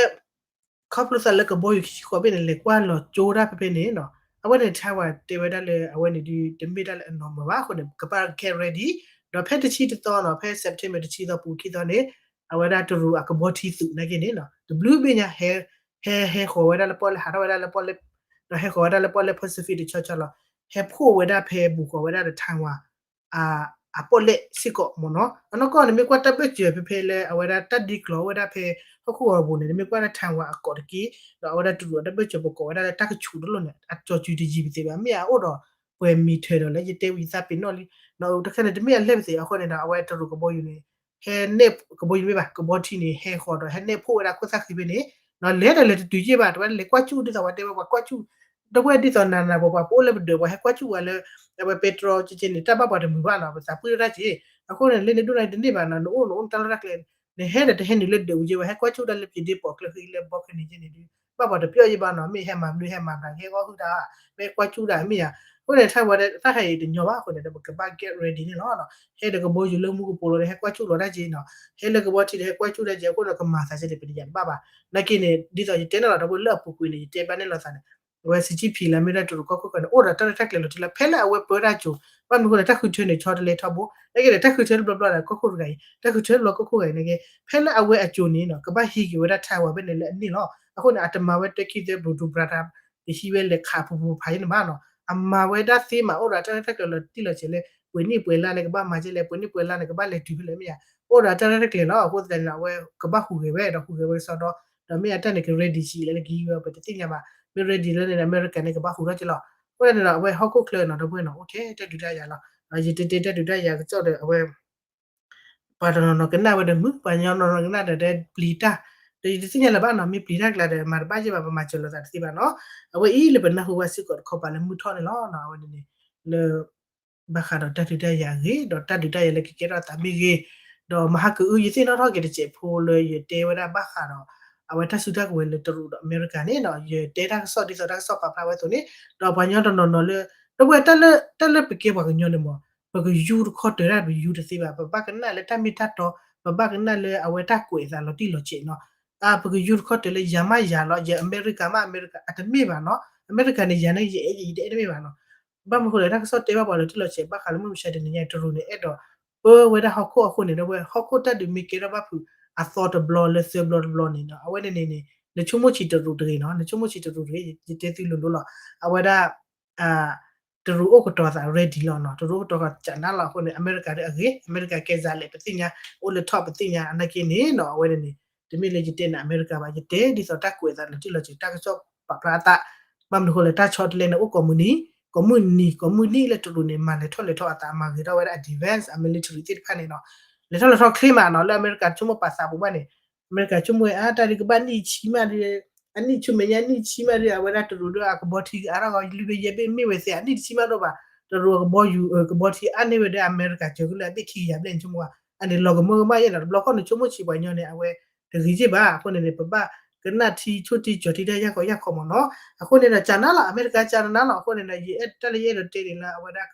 ခီဖျိသးလၢကဘီယူၤခံဆံဃိးဘ့ၣ်န့ၣ် လဲၤကွၢ်လီၤကၠိဒၣ်ဖဲဖဲန့ၣ်နီၤ အဝဲန့ၣ် Taiwan တဲဝဲဒၣ်လၢ အဝဲန့ၣ်ဒုး တမ့ၢ်ဒၣ်လၢအ normal ဘၣ်အဃိန့ၣ် ကဘၣ် get ready ဒီးဖဲတဆံတသီနီၤ ဖဲ September တဆံသီပူၤခံသီန့ၣ် အဝဲဒၣ်တရူးအကဘီထံသုးနာ်က့န့ၣ်နီၤ တဘျုးဘ့ၣ်ညါ ဟဲ ဟဲ ဟဲဃီၤဝဲဒၣ်လၢပီၣ်လဲၣ် ဟးထီၣ်ဝဲဒၣ်လၢပီၣ်လဲၣ် ဒီးဟဲဃီၤဝဲဒၣ်လၢပီၣ်လဲၣ် Pacific တဆီဆီလီၤ. ဟဲဖှိၣ်ဝဲဒၣ်ဖဲ ဘူးဃီၤဝဲဒၣ်ဒီး Taiwan အပီၣ်လဲၣ်စ့ၢ်ကီးမ့ၢ်နီၤ. အနီၢ်ကီၢ်န့ၣ် မ့ၢ်ကွၢ်တၢ်ဘၢၣ်စၢၤဖဲဖဲလၢ အဝဲဒၣ်တၢ်ဒ့ကျီၤဝဲဒၣ်ဖဲ ဟီၣ်ခိၣ်ဂီၤပူၤန့ၣ် နမ့ၢ်ကွၢ်ဒၣ် Taiwan အကိးတက့ၢ် ဒီးအဝဲဒၣ်တရူးအတၢ်ဘၢၣ်စၢၤပကိးဝဲဒၣ်လၢတၢ်ကဆူးတလိၣ်န့ၣ် အကၠီၤစုၤတယံၤပသ့ဘၣ် မ့ၢ်အအိၣ်ဒီး ပှဲၤမံၤထၢၣ်ဒီးလၢယတဲဝံၤသးပ့ၤနီၣ်လံ ဒီးတခါန့ၣ် တမ့ၢ်အလဲၢ်ပသ့အဃိန့ၣ်ဒီး အဝဲတရူးကဘီယူၤန့ၣ် ဟဲနဲၣ် ကဘီယူၤမ့ၢ်ဘၣ် ကဘီထံန့ၣ် ဟဲဃီၤဒီး ဟဲနဲၣ်ဖှိၣ်ဝဲဒၣ်ခိၣ်သၣ်ဃံဖဲန့ၣ် ဒီးလဲၤဒီးလဲၤတတုၤယ့ၢ်ဘၣ် တဝဲလဲၤကွၢ်ကၠူၣ် ဒ်သိးပှၤတဲဝဲပှၤကွၢ်ကၠူၣ် ဒီပုၢ်ဝဲၢ်ဒ်သိးနၤနၤပှၤပှၤပအိၣ်လၢပဒၢး ပှၤဟဲကွၢ်ကၠူၣ်ပှၤလၢ အဝဲပဲတြီကက့န့ၣ် တၢ်ဘၣ်ပှၤတမုာ်ဘၣ်နီၤ ပသးပှၢ်တၢ်က့ အဃိန့ၣ် လၢန့ၣ်ဒိၣ်န့ၣ်တန့ၢ်ဘၣ်နီၤ နအိၣ်နအိၣ်နတၢ်လီၢ်တၢ်ကျဲ နဟဲဒီးတဟဲနုာ်လၢဒၢးဝံၤယ့ၢ်ဘၣ် ဟဲကွၢ်ကၠူၣ်တၢ်လၢပျံၤဒ့ပီာ်ကျၢဃံလၢဘီခဲန့ၣ်က့န့ၣ်ဒုး ဘၣ်ပှၤတပျီၢ်ယ့ၢ်ဘၣ်နီၤ မ့ၢ်ဟဲမၤမနုၤဟဲမၤမတၤ ဟဲဂီၢ်ဟုၣ်တၢ် မ့ၢ်ကွၢ်ကၠူၣ်တၢ်မ့ၢ်ယါ အဃိန့ၣ် ထါဝဲတၢ်ဟဲအံၤတညီဘၣ်အဃိန့ၣ်ဒီး ပကဘၣ် get ready န့ၣ်လီၤ. ဟဲဒီးကဘီယူၤလၢမူကပိာ်လီၤဒီး ဟဲကွၢ်ကၠူၣ်လီၤတၢ်က့နီၤ ဟဲလၢကဘီထံဒီး ဟဲကွၢ်ကၠူၣ်တၢ်က့ အဃိဒီးကမၤသးကဲန့ၣ် ပတယၤတဘၣ်ဘၣ် နာ်က့န့ၣ် ဒ်သိးယတဲန့ၣ်လီၤ ဒီပုၢ်ဝဲၢ်လၢအပူၤကွံာ်န့ၣ် ယတဲဘၣ်န့ၣ်လိာ်သးန့ၣ် အဝဲ Xi Jinping လၢမ့ၢ်ဒၣ်တရူးကီၢ်ခိၣ်ဃၢၤန့ၣ် အိၣ်ဒီးတၢ်ရဲၣ်တၢ်ကျဲၤလီၤတံၢ်လီၤ ဖဲလၢအဝဲပၢတၢ်ကၠိၤ ဘၣ်မနုၤအဃိလဲၣ် တၢ်ဃုထၢန့ၣ် ဆီတလဲထီဘိ နာ်က့ဒီး တၢ်ဃုထၢတဘျီဘျီဒီး ကီၢ်ခိၣ်တဂၤအံၤ တၢ်ဃုထၢတဘျီကီၢ်ခိၣ်ဂၤအံၤနာ်က့ ဖဲလၢအဝဲအကၠိၤန့ၣ်နီၤ ကဘၣ်ဟံးက့ၤဝဲဒၣ် Taiwan ဖဲန့ၣ်လၢအန့ၣ်လီၤ. အဃိန့ၣ် အတမၤဝဲတၢ်ခံသၢ ဘြူၤဒူဘြၤတၢ် တဟံးဝဲလဲၤခးပူၤပူၤဖးယံၤန့ၣ်ဘၣ်နီၤ အမၤဝဲဒၣ်သ့မး အိၣ်ဒီးတၢ်ရဲၣ်တၢ်ကျဲၤလီၤတံၢ်လီၤဆဲးလၢ ပှဲၤနံၣ်ပှဲၤလါန့ၣ် ကဘၣ်မၤကဲလဲၣ် ပှဲၤနံၣ်ပှဲၤလါန့ၣ် ကဘၣ်လဲၤတုၤဖဲလဲၣ်မ့ၢ်ယါ အိၣ်ဒီးတၢ်ရဲၣ်တၢ်ကျဲၤလီၤ. အဃိသတးန့ၣ် အဝဲကဘၣ်ဟူးဂဲၤဝဲဒီးဟူးဂဲၤဝဲကစီဒီ ဒီးမ့ၢ်အတၢ်န့ၣ် က ready ဆံးလၢကဟံးဝဲ ပတသ့ၣ်ညါဘၣ် မ့ၢ် ready လၢန့ၣ် အမဲရကၤန့ၣ် ကဘၣ်ဟူးထီၣ်က့လီၤ. အဃိသတးန့ၣ်ဒီး အဝဲဟီၣ်ခိၣ်ချၢနီၤ ဒီပုၢ်ဝဲၢ်နီၤ အိၣ်ထဲတၢ်ဒုးတၢ်ယၤလီၤ. ဒီးယတဲတဲတၢ်ဒုးတၢ်ယၤကစီၣ်ဒီး အဝဲ ပှၤတနီၤနီၤကနၣ်ဝဲဒီးမုာ် ပှၤကညီနီၤနီၤကနၣ်ဒီးတဲပျံၤတၢ် ဒီးယတသ့ၣ်ညါလၢၤဘၣ်နီၤ မ့ၢ်ပျံၤတၢ်ကျါဒီး မၤတဘၣ်ယ့ၢ်ဘၣ် ပမၤစၢၤလိာ်သးတသ့ဘၣ်နီၤ. အဝဲအံၤလၢပနၢ်ဟူဘၣ်စ့ၢ်ကီးတခီပၤလၢမုၢ်ထီၣ်န့ၣ်လီၤ. အဝဲန့ၣ်န့ၣ် လၢ ဘၣ်ဃးဒီးတၢ်ဒုးတၢ်ယၤအဂ့ၢ် ဒီးတၢ်ဒုးတၢ်ယၤလၢကကဲထီၣ်အသးမ့ၢ်ဂ့ၤ, ဒီးမဟါကအု ယသ့ၣ်နီၣ်ထီၣ်က့ၤတစဲးဖိလၢယတဲဝဲဒၣ်ဘၣ်ဃးဒီး အဝဲတၢ်စုတၢ်ကဝဲၤလၢတရူးဒီးအမဲရကၤန့ၣ်နီၤ ယတဲတၢ်ကစီၣ်ဒ်သိးတၢ်ကစီၣ်ပာ်ဖျါဝဲအသိးန့ၣ် ဒီးပှၤကညီတနီၤနီၤလၢ ဒီပုၢ်ဝဲၢ်တၢ်လၢ တၢ်လၢပကဲပှၤကညီန့ၣ်မး ပကယူတခီတၢၤတၢ်ပယူတသ့ဘၣ် ပဘၣ်ကနၣ်လၢတၢ်မ့ၢ်တၢ်တီ ပဘၣ်ကနၣ်လၢအဝဲတၢ်ကွဲးအသးလီၤတံၢ်လီၤဆဲးနီၤ. ပကယူတခီတၢၤလၢယၤမးယၤလီၤ ယအမဲရကၤမးအမဲရကၤ အတမ့ၢ်ဘၣ်နီၤ အမဲရကၤန့ၣ် ယၤန့ၣ်ယအဲၣ်ယတအဲၣ်တမ့ၢ်ဘၣ်နီၤ ဘၣ်မနုၤဃိလဲၣ် တၢ်ကစီၣ်တဲဘၣ်ပှၤလီၤတံၢ်လီၤဆဲးဘၣ်ဃးလၢမုၢ်မဆါတနံၤညါ တရူးန့ၣ် အဲၣ်ဒိးပၢဝဲဒၣ်ဟီၣ်ခိၣ်အဃိန့ၣ် ဒီပုၢ်ဝဲၢ် ဟီၣ်ခိၣ်တၢ်ဒုးမ့ၢ်ကဲထီၣ်ဘၣ်ဖုးအသီတဘျီလၢသၢဘျီတဘျီန့ၣ်နီၤ အဝဲန့ၣ်န့ၣ်န့ၣ် နဆိကမိၣ်ဆံးတရူးတဂ့ၤနီၤ နဆိကမိၣ်ဆံးတရူးတဂ့ၤ ယတဲသုလိၤလိၤလီၤ အဝဲဒၣ် တရူးအိၣ်ကတီၤသး ready လီၤနီၤ တရူးအိၣ်ကတီၤသးကနၣ်လီၤအဃိန့ၣ် အမဲရကၤဒ်အဂ့ၤ အမဲရကၤကဲစးလဲၣ် ပသ့ၣ်ညါ အိၣ်လၢထီၣ်ပသ့ၣ်ညါ အနာ်က့န့ၣ်နီၤ အဝဲန့ၣ်န့ၣ် တမ့ၢ်လၢယတဲန့ၣ် အမဲရကၤဘၣ် ယတဲဒ်သိးတၢ်ကွဲးအသးလီၤတံၢ်လီၤဆဲး တၢ်ကစီၣ်ပာ်ဖျါအသး ဘၣ်မနုၤဃိလဲၣ် တၢ်ဆီတလဲန့ၣ် အိၣ်ကိးမုၢ်နံၤ ကိးမုၢ်နံၤ ကိးမုၢ်နံၤလၢတရူးန့ၣ် မၤလဲၤထီၣ်လဲၤထီအသး မၤဂ့ၤထီၣ်ဝဲဒၣ်အ defense အ military သ့ၣ်တဖၣ်န့ၣ်နီၤ လဲၤထီၣ်လဲၤထီချ့မးနီၤ လၢအမဲရကၤဆိကမိၣ်ပာ်သးပူၤဘၣ်န့ၣ် အမဲရကၤဆိကမိၣ်ဝဲအါ တၢ်ဒ်ကဘၣ်နံၣ်ဆံမးဒီး အနံၣ်ဆူမဲာ်ညါနံၣ်ဆံမးဒီး အဝဲဒၣ်တရူးဒီးအကဘီထံအါထီၣ်ဂီၤ လွံၢ်ဘ့ၣ်ယဲၢ်ဘ့ၣ်မ့ၢ်ဝဲသ့ အနံၣ်တဆံမးဒိၣ်ဘၣ် တရူးအကဘီယူၤ ကဘီထံအါန့ၢ်ဝဲဒီးအမဲရကၤစၢၤကလၢအဘ့ၣ်ခံကယၤဘျဲၣ်န့ၣ်ဆိကမိၣ်ဝဲ အန့ၣ်လီၤကမၢကမၣ်ယဲၢ်နီၤ တဘျီခီၣ်န့ၣ်ဆိကမိၣ်ဆံးပှၤကညီန့ၣ် အဝဲ တဂ့ၤယ့ၢ်ဘၣ် အဃိန့ၣ်န့ၣ် ပဘၣ်ကနၣ်ထံဆိၣ်ထံကၠီၤထံတၢ်ယၣ်ခီယၣ်ခီမ့ၢ်နီၤ အဃိန့ၣ်ဒီး ကနၣ်လီၤ အမဲရကၤကနၣ်လီၤ အဃိန့ၣ်ဒီး ယအဲၣ်တၢ်လၢယအဲၣ်ဒိးတဲန့ၣ်လၢအဝဲဒၣ်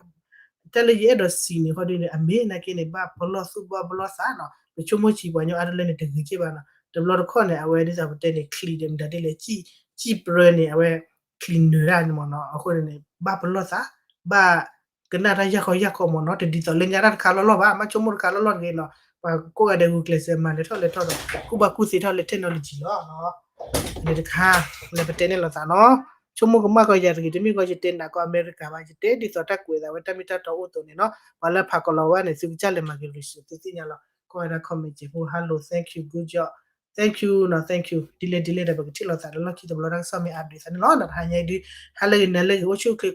တၢ်လၢယအဲၣ်ဒိးစံးန့ၣ် ခီဒုန့ၣ် အမ့ၢ်နာ်က့န့ၣ် ဘၣ်ပလီၢ်သူၣ်ဘၣ်ပလီၢ်သးနီၤ ပဆိကမိၣ်ဆံးပှၤကညီအါတလၢန့ၣ် တဂ့ၤက့ၢ်ဘၣ်နီၤ တဘျီတခီၣ်န့ၣ် အဝဲဒ်သိးပတဲန့ၣ် ချံးဒီးမတၤဒ်လဲၣ် ကံၣ်ပြၢန့ၣ် အဝဲ ချံးနၢၤတၢ်န့ၣ်မ့ၢ်နီၤ အဃိန့ၣ်န့ၣ် ဘၣ်ပလီၢ်သး ဘၣ်ကနၣ်တၢ်ယၣ်ခီယၣ်ခီမ့ၢ်နီၤ တဒ်သိးလၢညါတၢ်တခါလီၢ်လီၢ်ဘၣ် မ့ၢ်ဆိကမိၣ်တခါလီၢ်လီၢ်တဂ့ၤနီၤ ပှၤကိးဂၤဒဲးဂုာ်ကျဲးစၢးမၤလဲၤထီၣ်လဲၤထီဒီး ကူၣ်ဘၣ်ကူၣ်သ့ထီၣ်လၢ technology လီၤ န့ၣ်တခါ လၢပတဲန့ၣ်လိာ်သးနီၤ ဆိကမိၣ်ကမၣ်ကီးယၤတဂ့ၤ တမ့ၢ်ကီးယတဲနၤကီးအမဲရကၤဘၣ် ယတဲဒ်သိးတၢ်ကွဲးသးဝဲတၢ်မ့ၢ်တၢ်တီအိၣ်အသိးန့ၣ်နီၤ ပှၤလၢဖးကီးလီၤဝဲန့ၣ် သုကစၢ်လဲၤမၤက့ၤ research သုသ့ၣ်ညါလီၤ ကိးဝဲဒၣ် comment စဲးဖိ hello thank you good job thank you နီၤ thank you ဒ်လဲၣ်ဒ်လဲၣ်ဒီး ပကထံၣ်လိာ်သးဒီးလီၢ်ခံတဘျီတၢ်ကစီၣ်မ့ၢ် update သးန့ၣ်လီၤ တဟါညါအံၤဒု ဟါလၢဂ့ၤနၤလၢဂ့ၤ အိၣ်ဆူၣ်အိၣ်ချ့